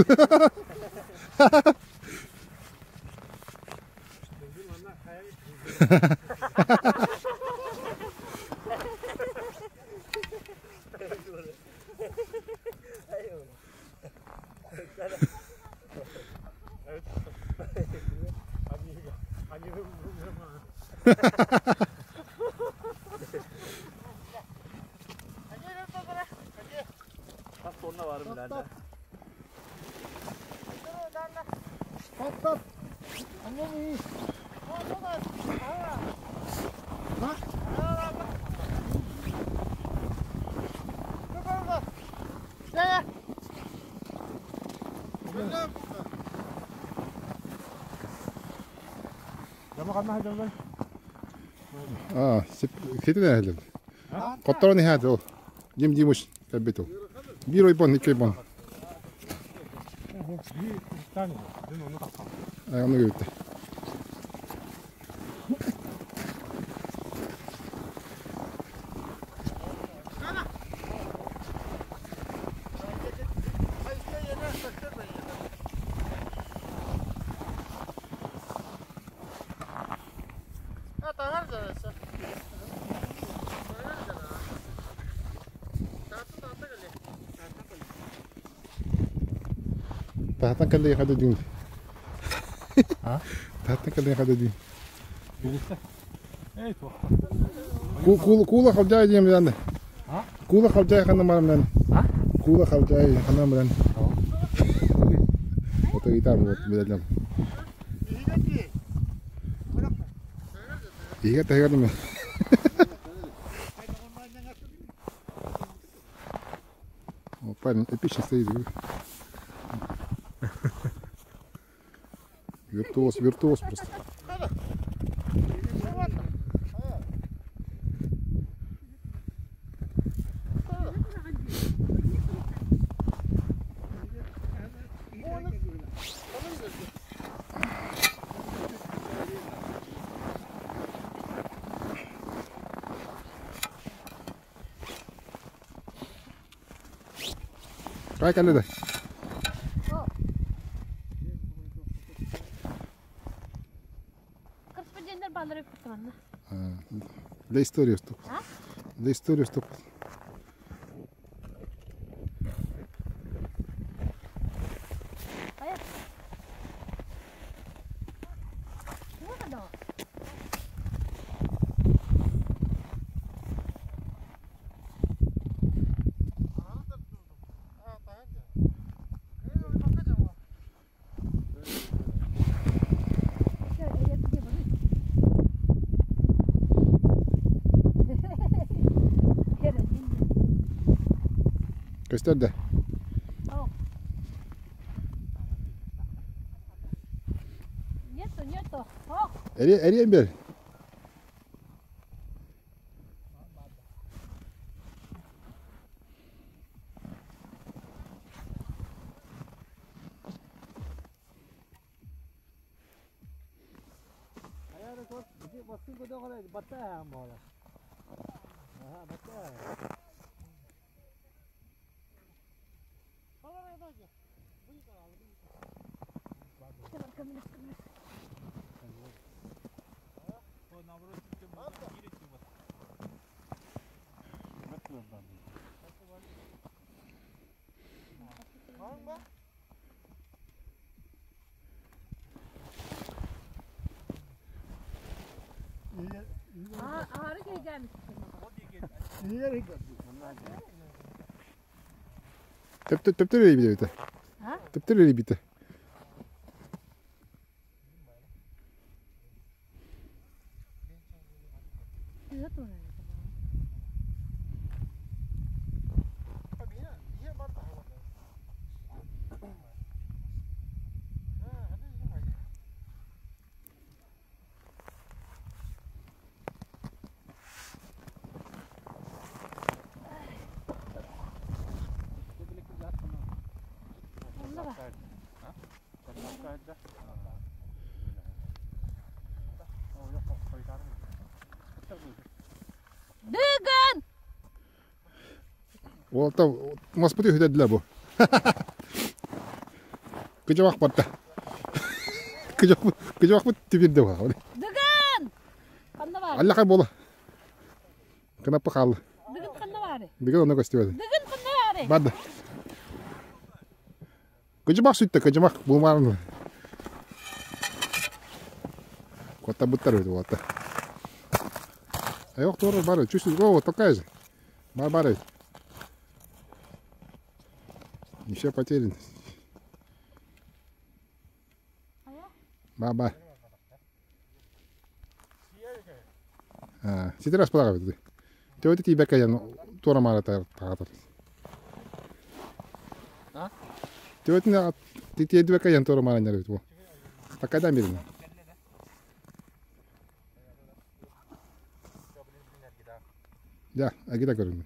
А, хитин әлі. Котторон ихәд ол. Дим Димыш кәббит ол. Бир ойбон, икки ойбон. Аны көбүттэ. Tahatan kalli хада дин. А? Tahatan kalli хада дин. Эй, Кула кула халжай дим яны. А? Кула халжай хана марам А? Кула халжай хана марам. Вот и там вот медалям. Ига тагар мен. О, парень эпично стоит. Виртуоз, виртуоз просто. Кай каледа? Корреспонденттер балдырып кутманна. Для истории стоп. Для истории стоп. Көстөр да? Нету, нету. Ох. Эриэн бер. Төптөр эрийбитэ. Төптөр эрийбитэ. Дыгын! Уолта маспыты үһүтэрдилэр бу. Кыдьабах барда. Кыдьабахпыт тибирде бу. Дыгын! Ханна бар? Аллахай буола. Кынаппы хаалла. Дыгын ханна бары? Дыгын онно көстүбэт. Дыгын ханна бары? Барды. Кыдьымах сүттэ, кыдьымах булмаарын. Куоттарбыттар эбит уолаттар. Айох туора бары, чувствую, о, такая же. Бар бары. Не все потеряно. Ба-ба. Ситер аспалаға бит. Төбөтө тиийбэккэ дьон туора маара таҕатар. Төбөтүн тиэрдибэккэ дьон туора маара эбит бу. Такайдан биэрин. Дьэ, агита көрүҥ.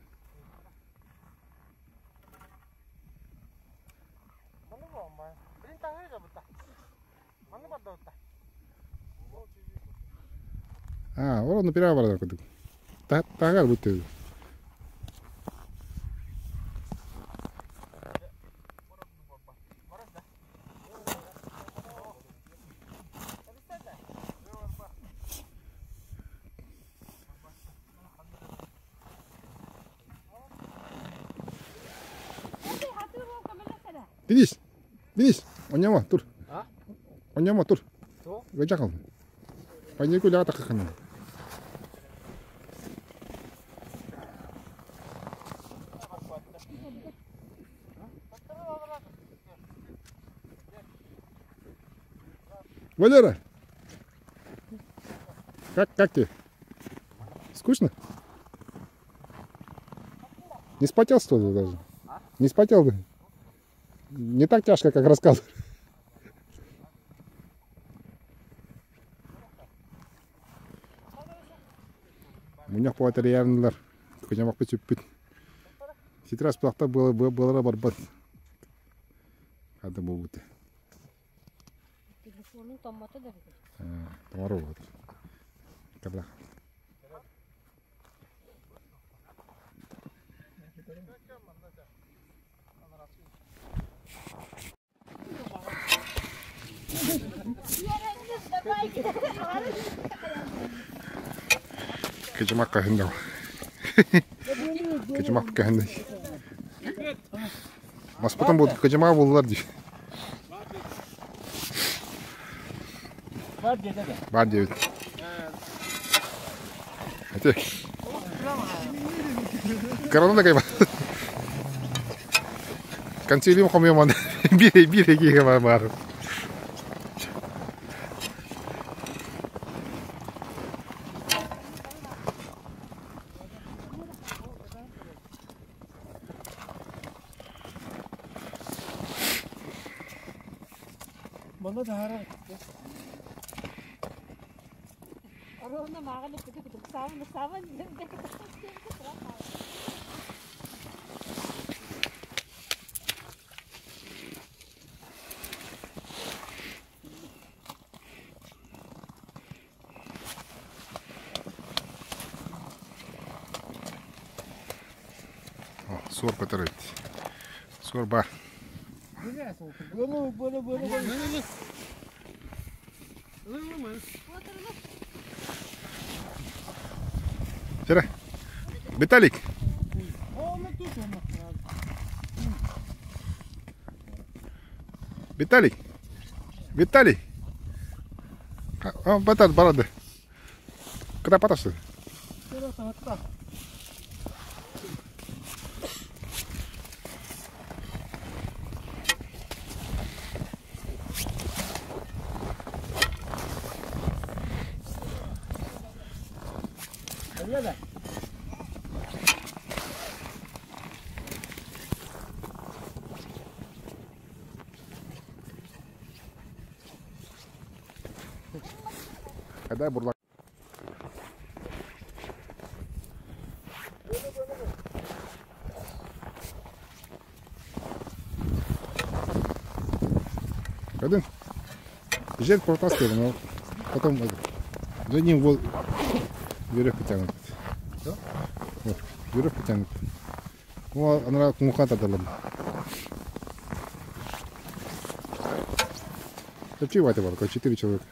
Аа, ол онно пираа барар курдук. Таһыгар бу төбө. Денис, Денис, оняма, тур. Оняма, тур. Гачакал. Панеку ля такахана. Валера, как, как тебе? Скучно? Не спотел, что ли, даже? Не спотел бы? Не так тяжко, как рассказывали. Мунньах буола тэрийэринилэр кыдьамахпыт сүппүт. Ситир аспытахта буолара барбат. Хада буолбут. Телефонун томмото да Тоҥор буолбут. Кабла. Кыдьымах көһүндэ. Кыдьымах көһүндэ. Маспытын бу кыдьымаҕа буллар дии. Бар диэбит. Ити. Корона да кайба. Консилиум хомуйаман биир биир киһи бар. Манна таһаарар. Ровно маған өтті сабын сабын Суор көтөр эбит. Суор бар. Вчера. Виталик. Виталий. Виталий. А, батар барады. Когда поташты? Когда бурлак. Один. Жер протаскивали, но потом за ним вот веревку тянут. Вот, веревку тянут. Ну, она кумухата дала. Чепчи вата бар, 4 человека.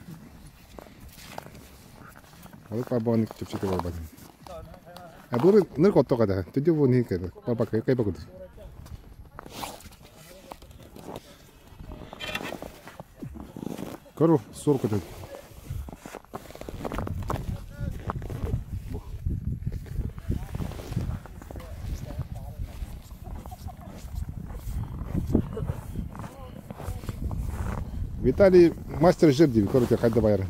Ол пабоник чепчи бар батын. А булы ныр котто када. Түдү бу ни кеде. Папа кай кай бакуд. Кору сорку тут. Виталий мастер жерди, короче, хайда байры.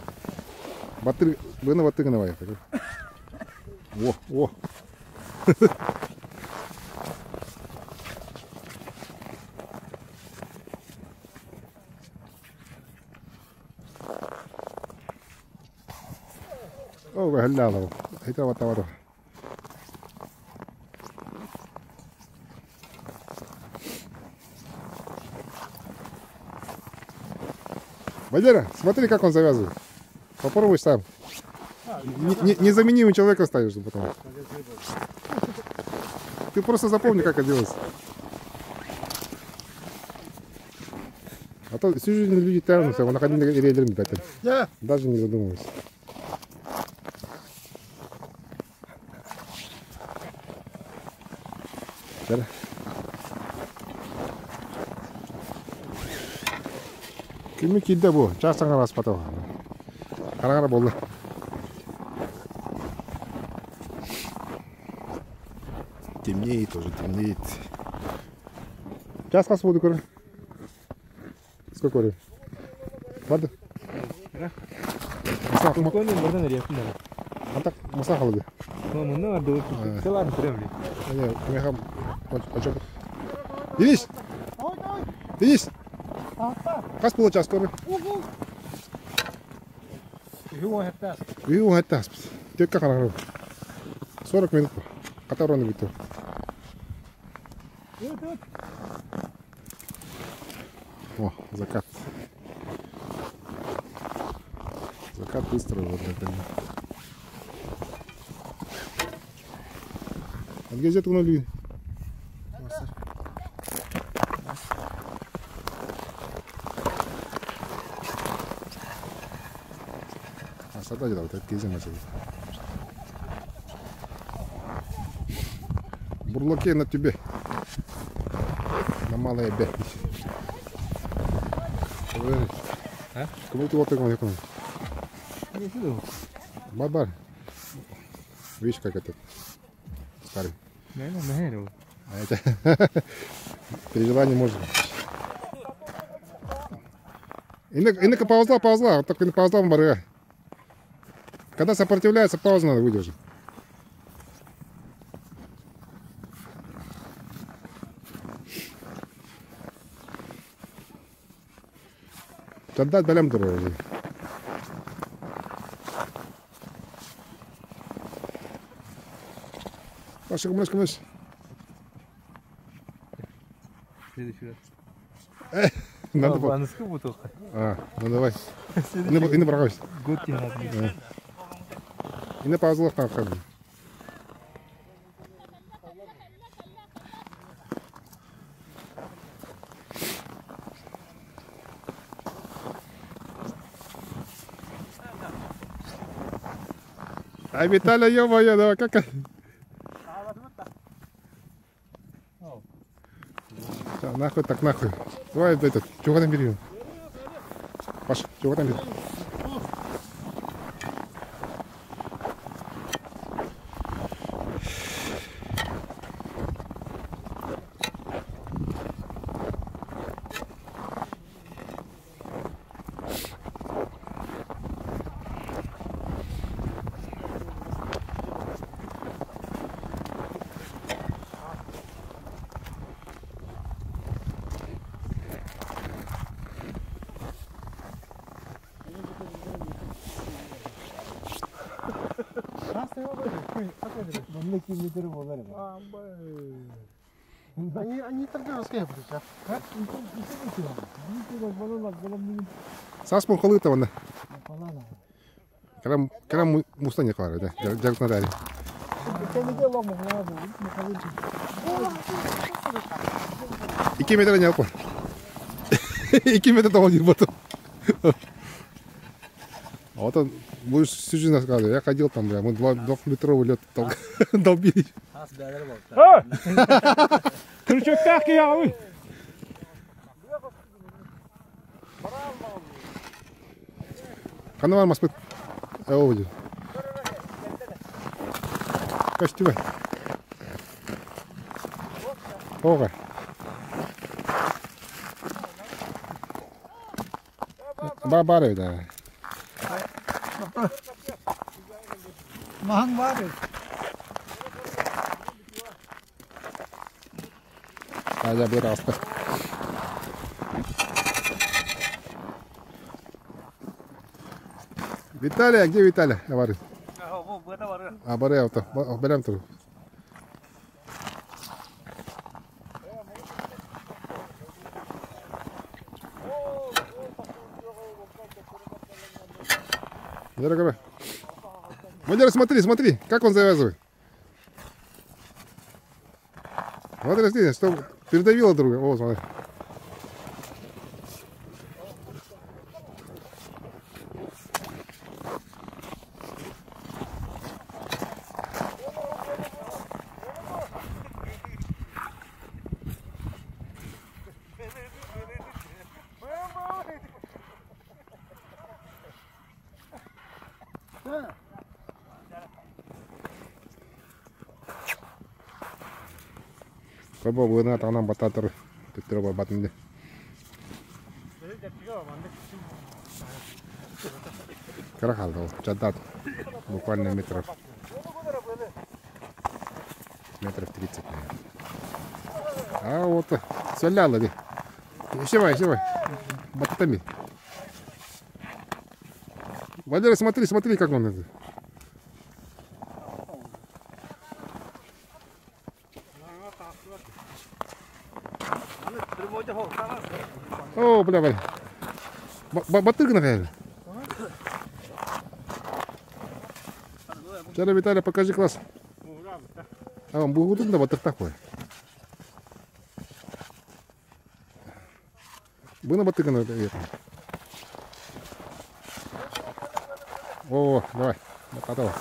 Батыр, быны батыр гына байры. О, о. О, هلا هيدا وطا وطا. Валера, смотри, как он завязывает. Попробуй сам. Незаменимый человека ставишь потом. Ты просто запомни, как это делается. А то всю жизнь люди тянутся, он даже не задумываются. Кими кидде бу, час саңар аспатау. Қараңара болды. Темнеет уже, темнеет. Час қас болды көрі? Сколько времени? Барды? Антак маса қалды. Денис! Денис! Қас болды час көрі? Үйі хәтта аспыз. Текке қараңара. 40 минут. Қатар оны бітті. О, закат. Закат быстро вот это. А где это у Бурлаки на тебе. На малое Б. А? Кому ты вот такой? Бабар. Видишь, как это старый. А это при желании можно. Инна ползла, ползла. Вот так ползла в барыга. Когда сопротивляется, паузу надо выдержать. Чардаат бэлэм турар уже. Паша, көмөс, көмөс. Следующий раз. Надо по... Аныскы бутылка. А, ну давай. Ины брось. Год тебе надо. Ины паузалах там хабы. Ай, Виталя, ё-моё, давай, как... Да, нахуй так нахуй. Давай этот, чего там бери? Паша, чего там бери? Саас муҥхалыыта уонна кыра кыра муста не калар да дьарыктанар Икки метр не алпа. 2 метр того не потом. А вот он, будешь всю жизнь рассказывать. Я ходил там, бля, мы двухметровый лед долбили. Крючок я Ханна бар маспыт. О, Костюмы. Ога. Ба бар да. Маһаҥ баар А я бір асты. Виталий, а где Виталий? Я варю. А, бары авто. Берем тут. Валера, Валера, смотри, смотри, как он завязывает. Смотри, смотри, что передавило друга. О, смотри. Кабо буына тағынан бататыр. Түттірі бар батынды. Кыра қалды ол. Жадат. Буквально метров. Метров 30, наверное. А вот, соляла ди. Ищевай, ищевай. Бататами. Валера, смотри, смотри, как он это. О, бля, бля. Батырга, наверное. Вчера, Виталий, покажи класс. А, он был да, батыр такой. Было батырга, наверное. О, давай, готово.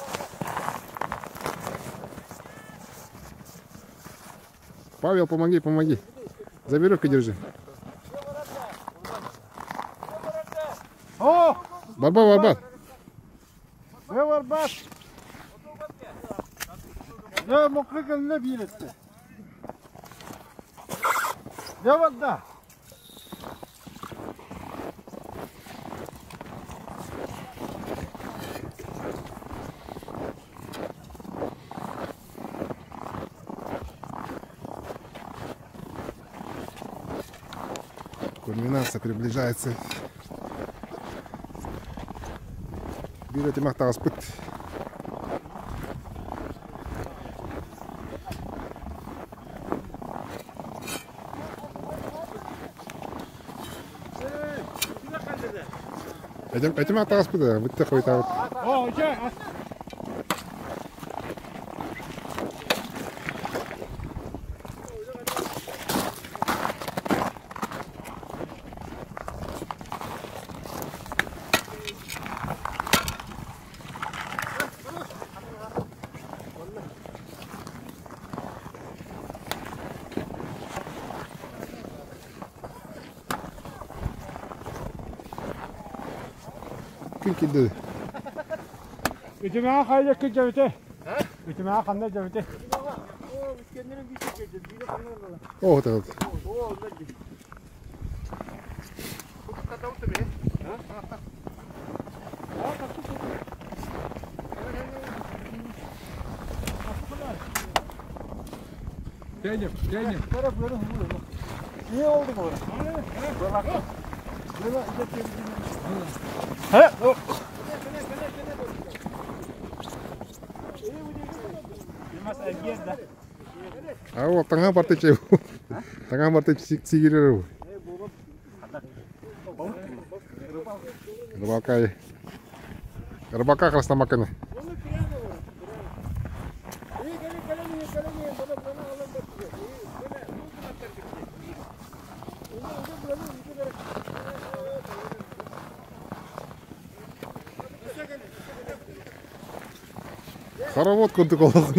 Павел, помоги, помоги. За веревку держи. О! Барба, барба. Барба. Я мокрый не билетте. Я вода. Кульминация приближается. Биир этимэх таҕыспыт. Этим, этим таҕыспыт, бүтте хойутаабыт. Күн килди. Үтүмэҕэ хайда кыдьабыты? Үтүмэҕэ ханна дьабыты? О, так. Тянем, тянем. А вот таңа барты чай. Таңа барты сигирер. Рыбалка. Рыбака красномаканы. Хоровод курдук олох.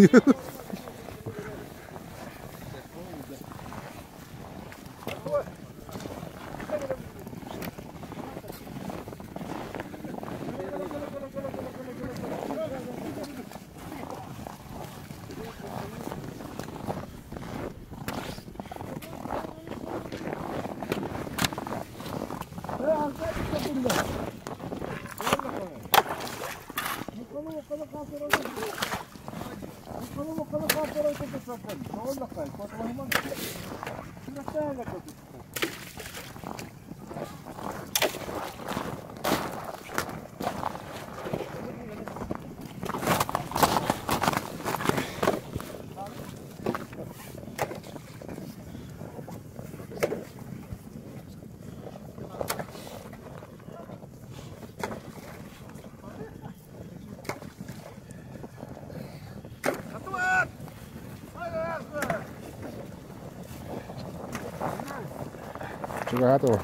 Чугато.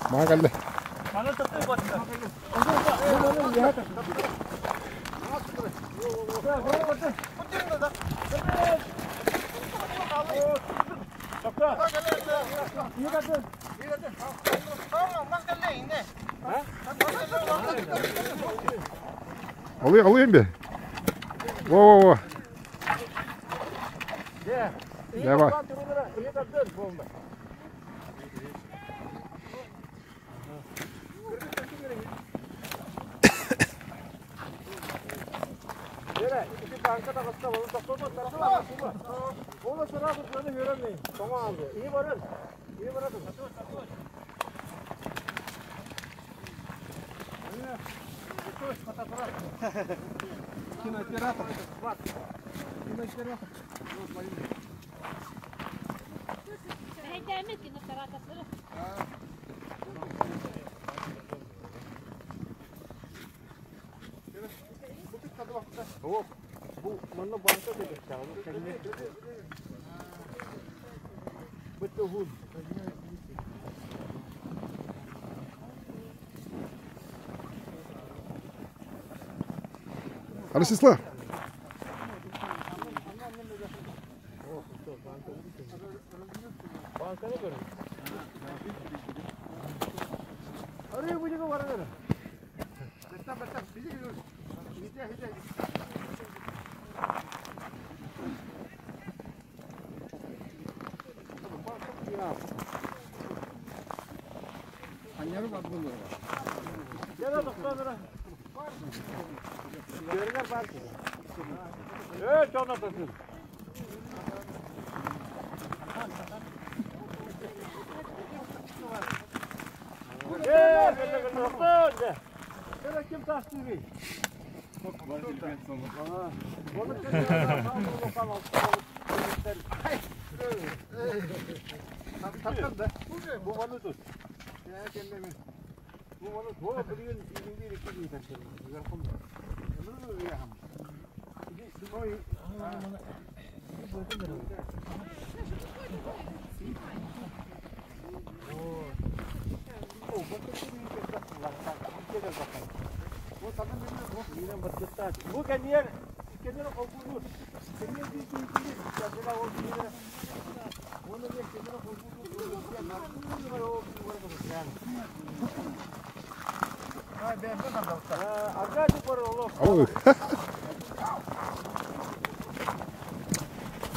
Маа кэллэ. Алый, алыйм бе. Во-во-во. Давай. Кинооператор. Кинооператор. Мэһэйдээммит кинооператордары. Ростислав.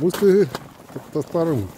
Мусты тастарым.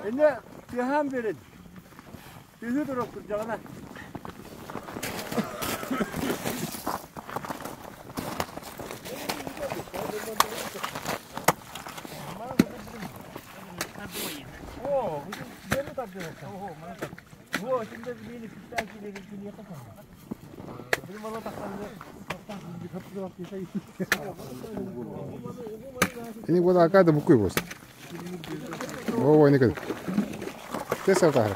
Эне тыаһаан берин. Түһү турар кырдьаҕына. Ini buat akar ada buku bos. Oh ini kan. Tesar tahar.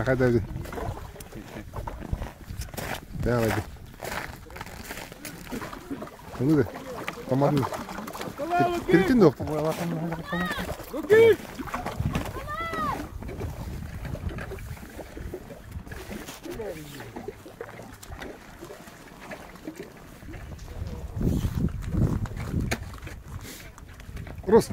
Hadi hadi. Devam hadi. Bunu da. Tamam. Kiritin de Рус.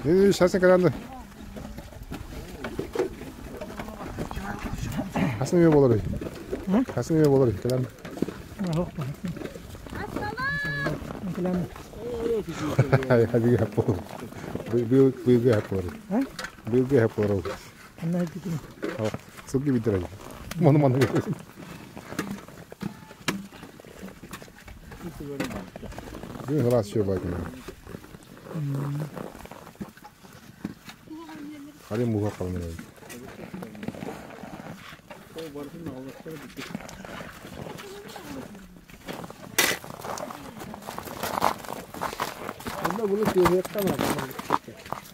Сейчас никогда. Хасан не болар. Хасан не болар. Кэлэн. Hadi yapalım. Bıyığı yapalım. Bıyığı yapalım. Sıkı bitirelim. Manu manu. Bir раз еще бакин. Hadi muha kalın.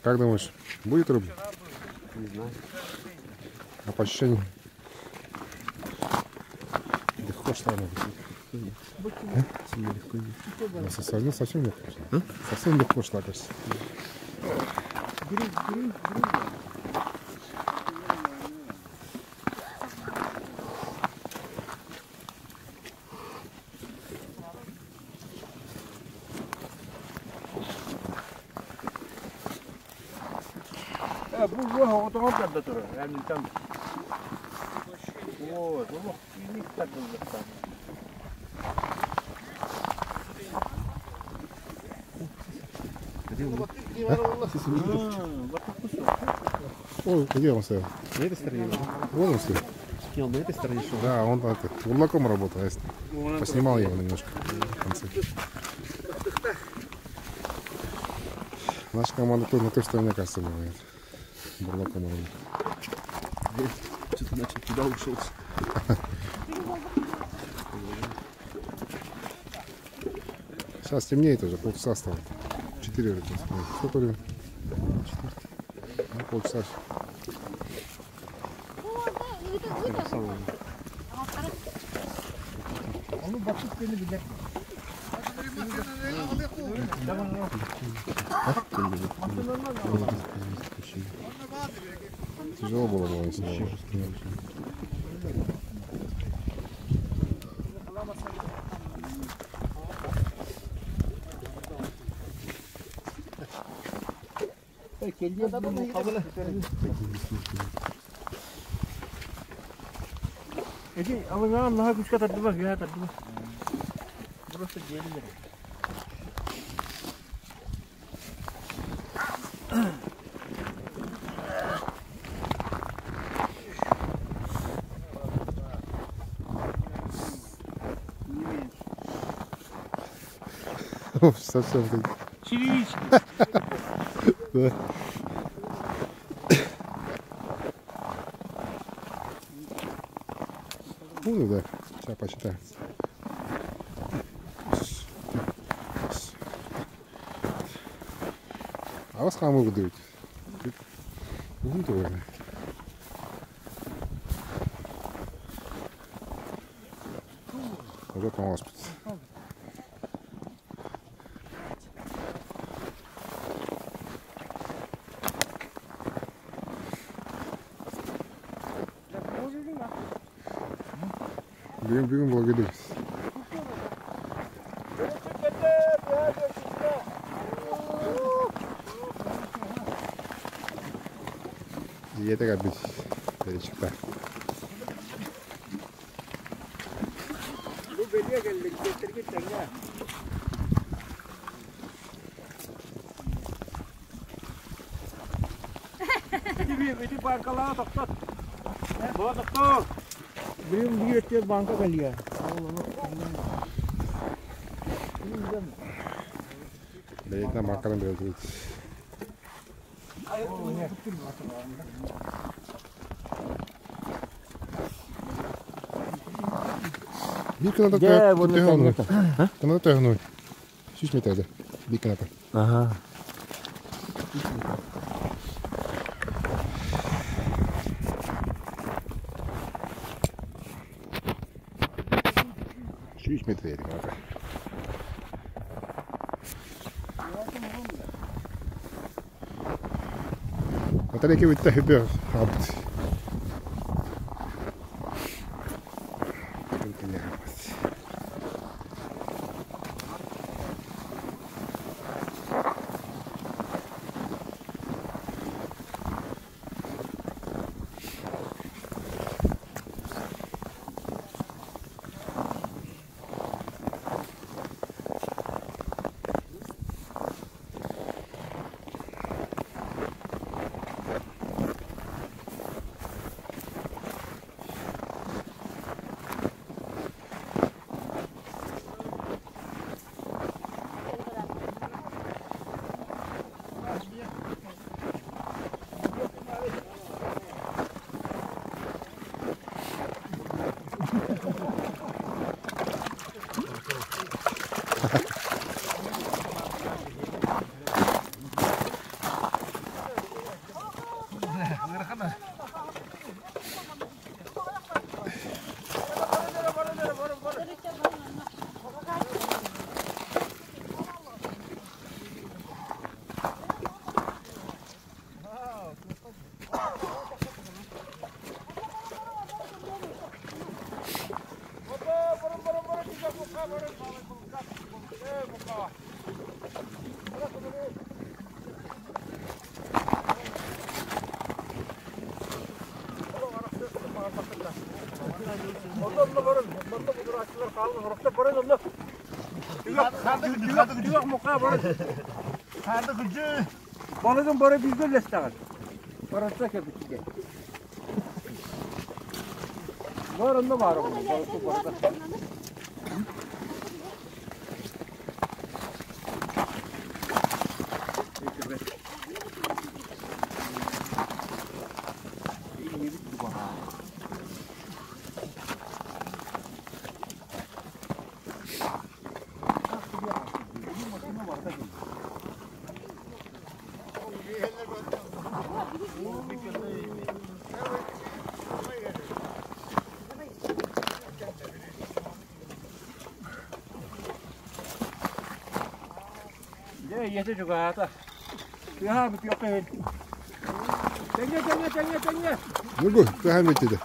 Как думаешь, будет рыба? Не знаю. А по ощущениям? Легко шла она. Сильно легко идет. Ну, Совсем, совсем легко шла. Совсем легко шла, кажется. Бу оҕотоҕор тарда турар. Yani там. Вот, олох кииник тардыллыктан. Ой, где он стоял? На этой стороне? Вон он стоит. Не, он на этой стороне шел. Да, он это, бурлаком работал. Я поснимал его немножко в конце. Наша команда тоже на той стороне, кажется, бывает. Бурлаком работает. Что-то начал туда ушел. Сейчас темнеет уже, полчаса осталось. 4 уже. Сколько времени? Ну, полчаса. Тяжело было бы, если бы. Эти алыҥаан наһаа күүскэ тардыбат, үөһэ тардыбат. Просто диэлилэр. Совсем как. Черевички. Да. Ну да, сейчас посчитаем. А вас хамы выдают. Ну, давай. Уже помалось. Бегом, бегом, благодарю. Это как быть речка. Бу бэлиэ кэллик, кэттэргит тэҥҥэ. Ити банкалаа тохтот. Бу тохтот. Бүгүн биир өттүгэр банка кэлиэ. Бэйэтинэн банканан бэриллибит. Биир кыната Дьэ, буну төһө тэҥҥэ оннуй? Кыната төһө оннуй? 100 метрде. Биир кыната. Аха. 100 метр кыната. Батарейка бүттэ хүбү хаалбыт. Батарейка хаалбыт. Онно онно баран, манна будурааччылар хаалан сорохтор баран онно. Түгэх түгэх муха баран. Харды кыдьы. Балыгын бары бииргэ үллэстэҕин. Барарса кэбитигэ. Бар онно баар балыкты барыта. Дьэ, ийэтэ чугаһаата. Тыаһаабыт үөххэ Тэҥҥэ, тэҥҥэ, тэҥҥэ, тэҥҥэ. Ньургу, тыаһаан бүттүтэ.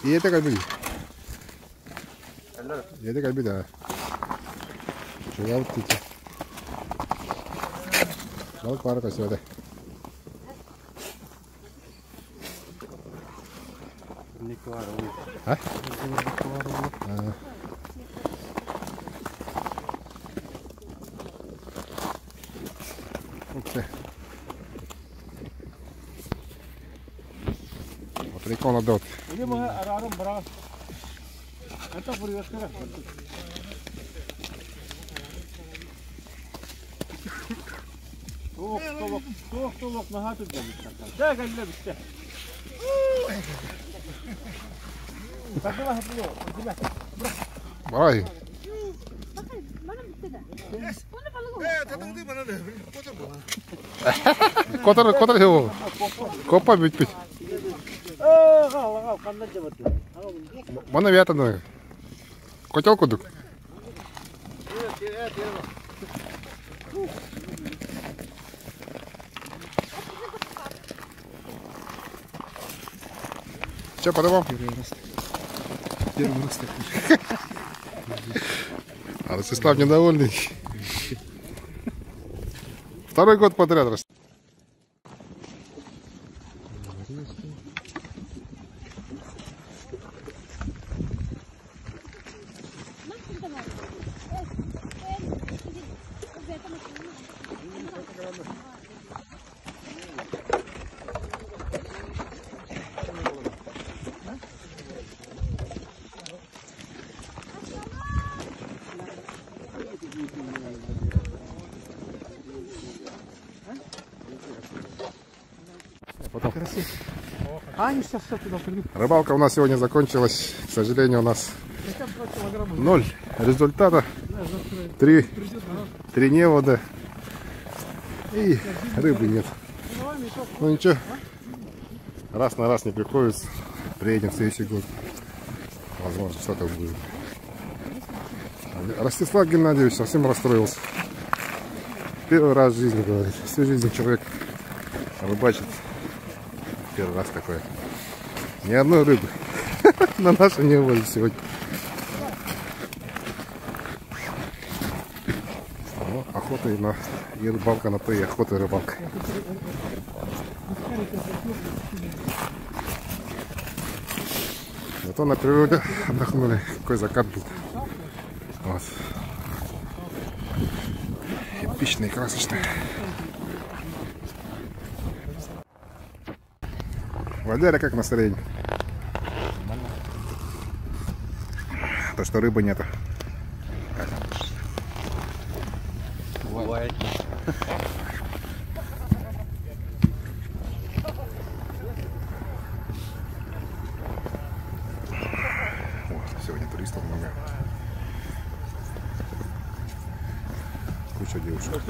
Ийэтэ кэлбит. Ийэтэ кэлбит аа. Чугаһаабыт тиитэ. Балык баара көстүбэтэ. А? Прикол дот. Туох толох, туох толох наһаа түргэнник тардар. Дьэ кэллэ бүттэ. Тардыла хатылы, тардыла. Бай. Котор, котор его. Копа бүппүт. Ээ, хаал, хаал, ханна дьабатты. Мана вятаны. Котел кудук. Че, подавал? Первый раз. Первый раз такой. А Ростислав недовольный. Второй год подряд, Ростислав. Потом. Рыбалка у нас сегодня закончилась. К сожалению, у нас ноль результата. Три невода. И рыбы нет. Ну ничего. Раз на раз не приходится. Приедем в следующий год. Возможно, что-то будет. Ростислав Геннадьевич совсем расстроился. Первый раз в жизни, говорит. Всю жизнь человек рыбачит. Первый раз такое. Ни одной рыбы на нашем неводе сегодня. Ну, охота и, на, и рыбалка на то, и охота и рыбалка. Зато на природе отдохнули. Какой закат был. Вот. Эпичный, красочный. Валера, как настроение? Нормально. То, что рыбы нету. Бывает. О, сегодня туристов много. Куча девушек.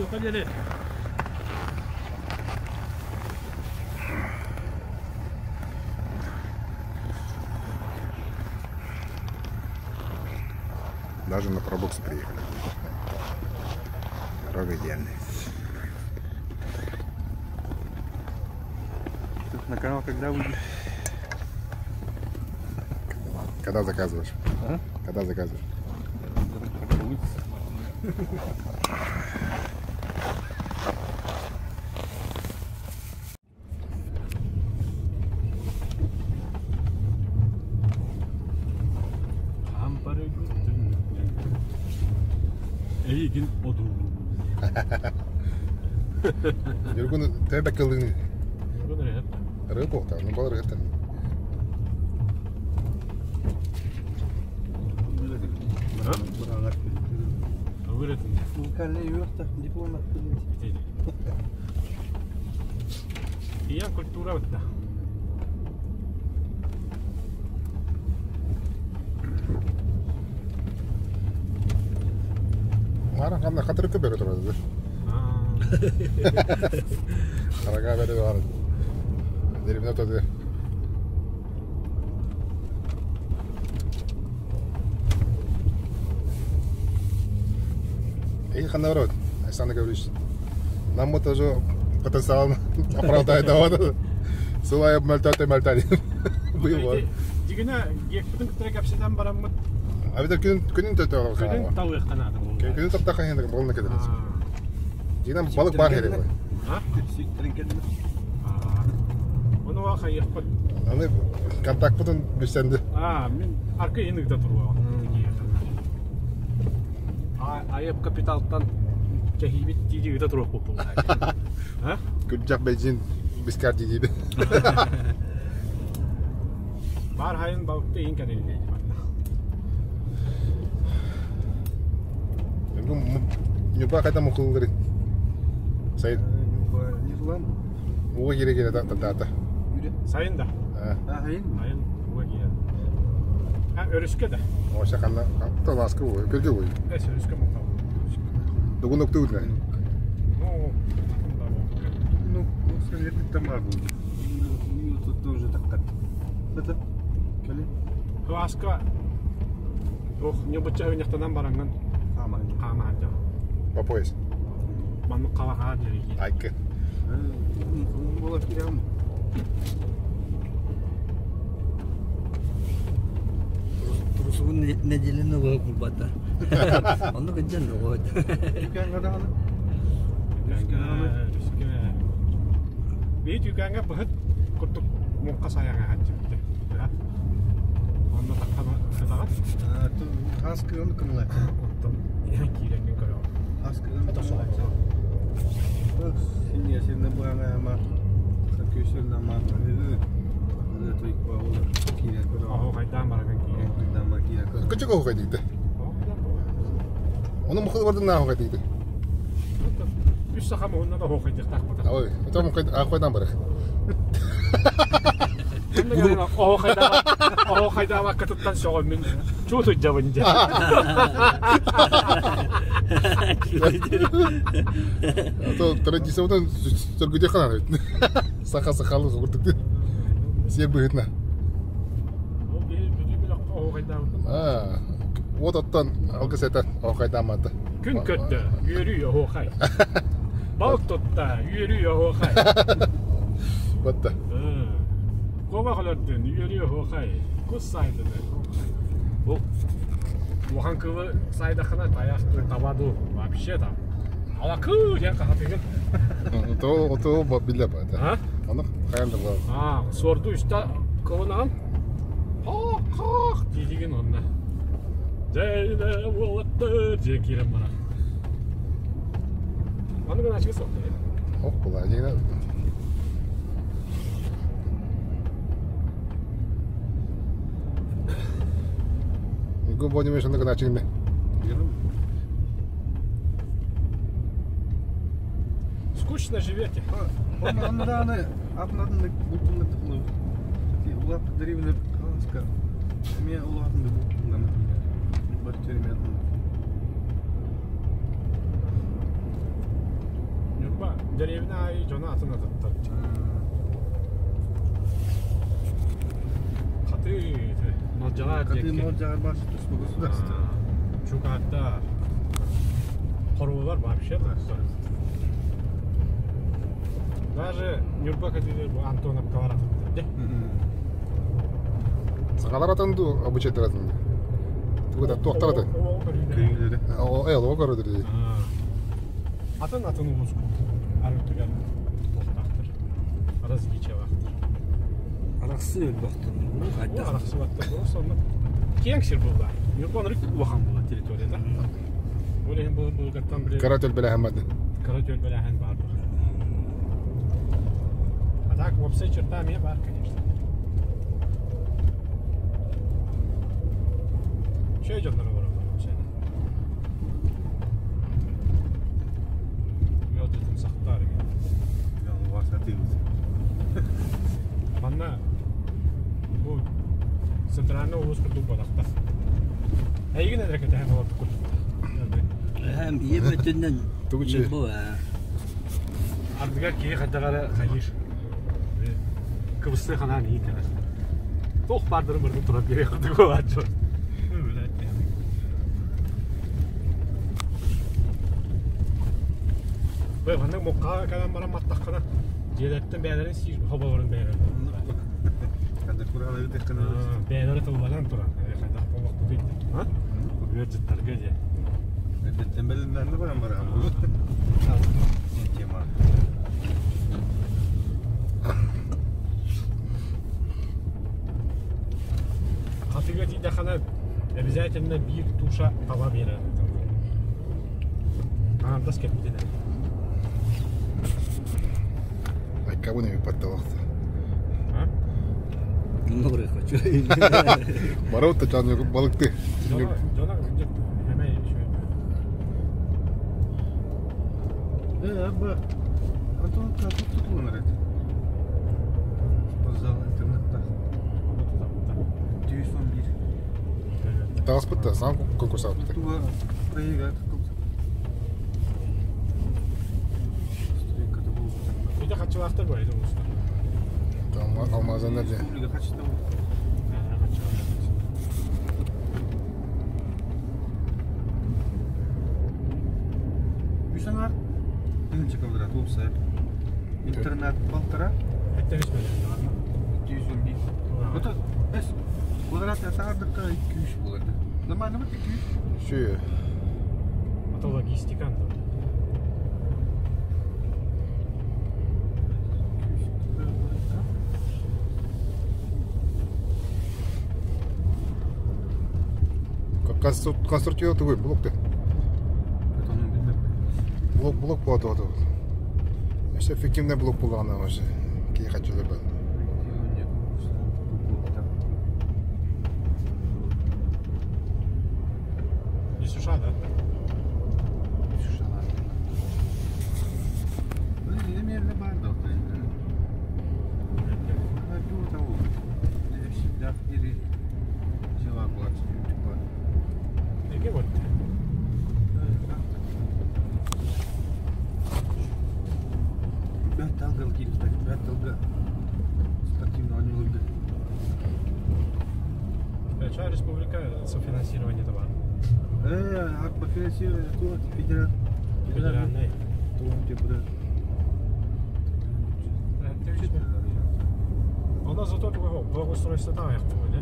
Даже на пробокс приехали. Дорога идеальная. На канал когда выйдет? Когда заказываешь? А? Когда заказываешь? Как получится. Эйигин одуулуубун. Ньургун төһө бэккэ ыллыгыный? Ньургун ырыаһыт. Ырыа буолта, ну бал ырыаһыттан. Ийэм культура бытта. Мара ханна хатырыкка бөрө турар. Арага бөрө бар. Деревня тоды. Эй, ханна барабыт? Александр Гаврилович. Нам вот тоже потенциал оправдает давады. Сылай мөлтәте мөлтәли. Быйыл. Дигенә гекпитин кытары кэпсэтэн бараммыт. А бит күн күнүн төтө Күнүн талыахтанаады. Күнүн таптаха хендик болна кетер. Дигенен балык бар херек. А? Оны ва хайыппыт. Аны контактпытын билсенди. А, мин арка иныгда туруа. Айып капиталтан кэһиибит диди ыта туруох буолла. А? Күрдьэх бензин бискар диди. Бар хайын балыкты иин кэниллиэ Ньурба хайда мукуллары? Сайын. Ньурбан. Уга кире кире тартаата. Сайын да. Сайын. Сайын уга кире. А, өрүскэ да. Оша ханна таласка уй, көргө уй. Эс өрүскэ мукал. Дугун окту үтүнэ. Ну, Ну, там бар болды. Тут уже так Это кэлин. Кылааска ох, ньобучча ыньахтанан бараҥҥын хаама сылдьаҕын. По пояс. Маннык халаҕаа диэри. Айкы. Буола киирэҕин. Трусугун нэдиэлэни олоҕо курбата. Онно кыдьан оҕо. Түүкээҥҥэ даҕаны. Өрүскэ. Бии түүкээҥҥэ быһыт курдук муҥха сайаҥа сылдьыбыт. Онно таххана сытаҕын. Хас кыһын кымлар. Оттон киирэҥҥин көрөҕүн. Хас кыһын Синне синне буана ама күйсүн ама Оһуохайдаан барагын киирэн. Кычык оһуохай дийтэ. Ону мухыл бардын на оһуохай дийтэ. Үс саха муһунна да оһуохайдыахтаах буолар. Ой, это мухайдаан барах. Оһуохайдаабаккытыттан сөҕөммүн чуутуйдьабын дьэ. А то традициябытын сөргүтүөххэ наада эбит. Саха сахалы курдук сиэр быһыытынан. Ол биһи бүлүү бөлөххө оһуохайдаабытын. Аа, вот оттон алгыс этэн оһуохайдааммата. Күн көрдө, үөрүү оһуохай. Балык тутта, үөрүү оһуохай. Батта. Куобах өлөрдүн, үөрүү оһуохай. Кус саайдыны. Бу улахан кыылы саайдаххына тайах дуу, таба дуу, вообще там. Алакыы диэн хаһатыгын. То то биллэ бата. Аны хайан да буолар. Аа, суорду үстэ кылынаҕын. Хоох-хоох диигин онно. Дьэ, уолаттар диэн киирэн барар. Аны гына ачыгы суох. Ох, була, дьиҥэ. Уйгу Владимирович онно гынааччыгын Скучно живете. Онно даҕаны атын-атын бултуннар улааппыт дэриэбинэ хаска эмиэ улаатын да бултуннар бар эмиэ атын. Ньурба дэриэбинэ аайы дьоно атын атыттар. Хатыы Малдьаҕар Хатыы Малдьаҕар баар туспа государство. Чугаһатта хоруулар вообще тахсар. Даже Ньурба кэтиилэр бу Антоновкалар атыттар де. Сахалар атын дуу, обычайдар атын дуу? Тугу да туохтар атын? Көрүүлэрэ. Оо, э, олоҕо көрөдөр дии. Атын атын улуус арыытыгар туохтаахтар, различиялаахтар. Арахсыы өлбөхтөр. Хайдах арахсыбаттар просто онно киэҥ сир буолла. Ньурба оннук улахан буолла территорията. Ол иһин былыргаттан били Кыра төлбөлөһөн барды. Кыра түөлбэлээһин баар буолар. А так уопсай черта эмиэ баар, конечно. Үчүгэй дьоннор олороллор уопсайынан. Ыалдьытын сахтаар эҥин. Манна бу центральный улуус курдук буолахтар. Эйигин эрэ кэтэһэн олордук курдук. Эһэм ийэм өттүнэн Тугу чэ? бу ээ. Ардыгар киһи хайдах эрэ хайыыр. Кыбыстыы ханаан иһин кэлэр. Туох баардарын барытын туран биэриэх курдук буолааччы. Бу маннык муҥхаҕа кэлэн баран маттаххына дьиэлэртэн бэйэлэрин сиир хоболорун бэйэлэрин. Бэйэлэрэ тылланан туран хайдах буолуохпутуй диэн. Ыалдьыттарга диэн. Эрдэттэн бэлэмнэнэ баран баран тема. Хатыга тиийдэххинэ обязательно биир туша таба биэрэр. Аҥардас кэлбитин эрэ. Айкабын эбит батталахта. Добрый хочу. Барабыт да чаан балыкты. Дьоно эмэ үчүгэй. Э, абба. Антон тут тутулунар эт. Спортзал интернатта. 211. Таҕыспыт да, саҥа конкурс ааппыта. Туга проега тутулса. Стройката буолбута. Ити хаччылаахтар бу это улуустар. Алмазандар дьэ. Республика хаччыта Үс аҥаар тыһыынча квадрат уопсай. Интернат полтора. Это үс миллион. 211. Это бес квадрат саҥардыкка 200 буолар. Нормально ма 200? Үчүгэй. Это логистика. Конструктив тугуй блок ты. Блок блок буолуо дуо. Өссө эффективный блок буоллаҕына вообще киһи хаччылар баар. Не суша, да? Эге вот. Спортивного Ча республика софинансирование товар. Э, по финансированию то федеральный. Она зато благоустройство там да?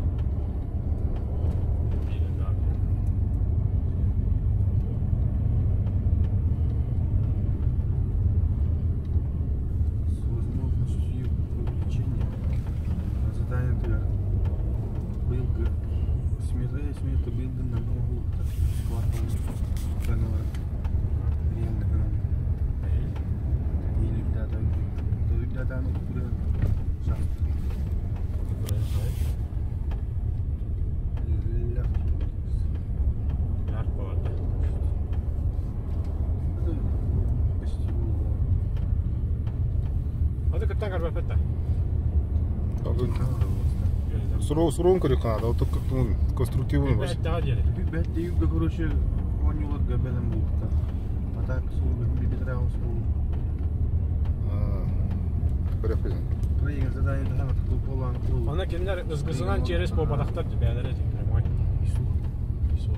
С возможностью увеличения задание для быйылгы смета смета быйылгынан оҥоһуллубута квартал реально Суруун көрүк хаада, оту конструктивный бас. Бәтте югга, короче, онюларга бэлэм булукта. А так суруга бибитраус бул. Көрөппүн. Проект задание даһана тутуу болан кыл. Ана кинилэр ызгысынан через буолбатахтар бээлэрэ прямой. Ису. Ису.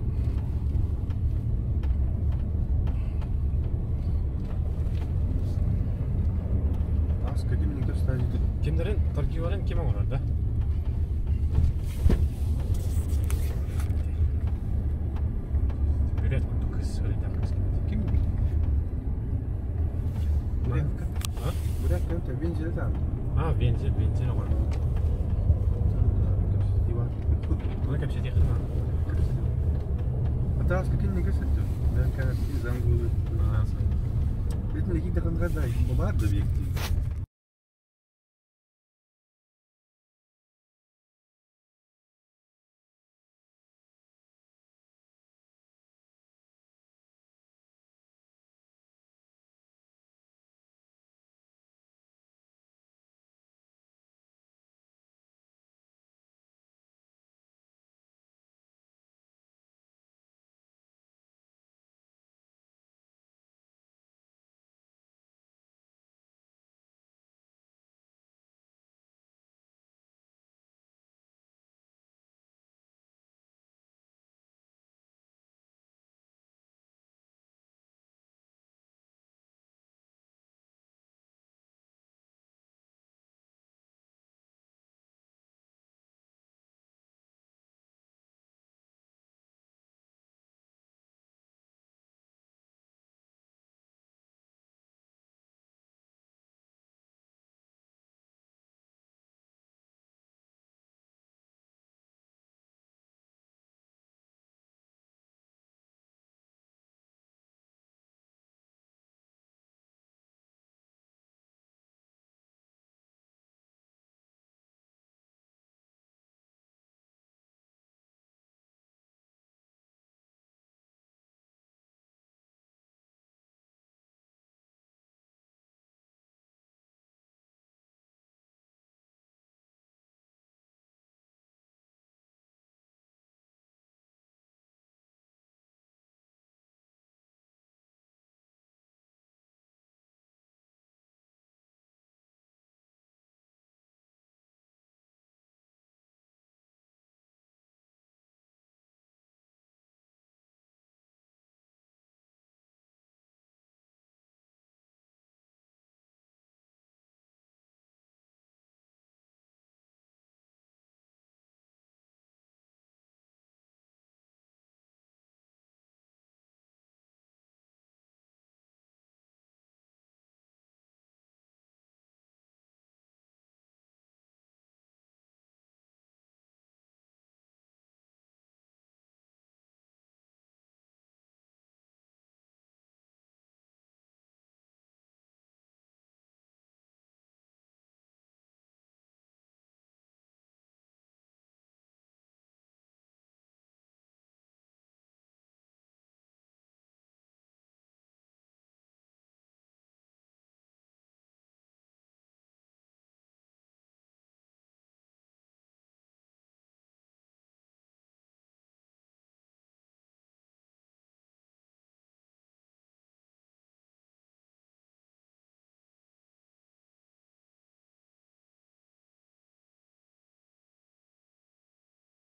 Ас каким никто стадии. Кимдерин торгиварын ким оҥорор да? Бүрет курдук кыз өлүдэх кыз Ким? Бурятка. А? Бурятка это вензель там. А, вензель, вензель оҥорор. Оны кэпсэтиэххин А таас каким не кэсэттэ?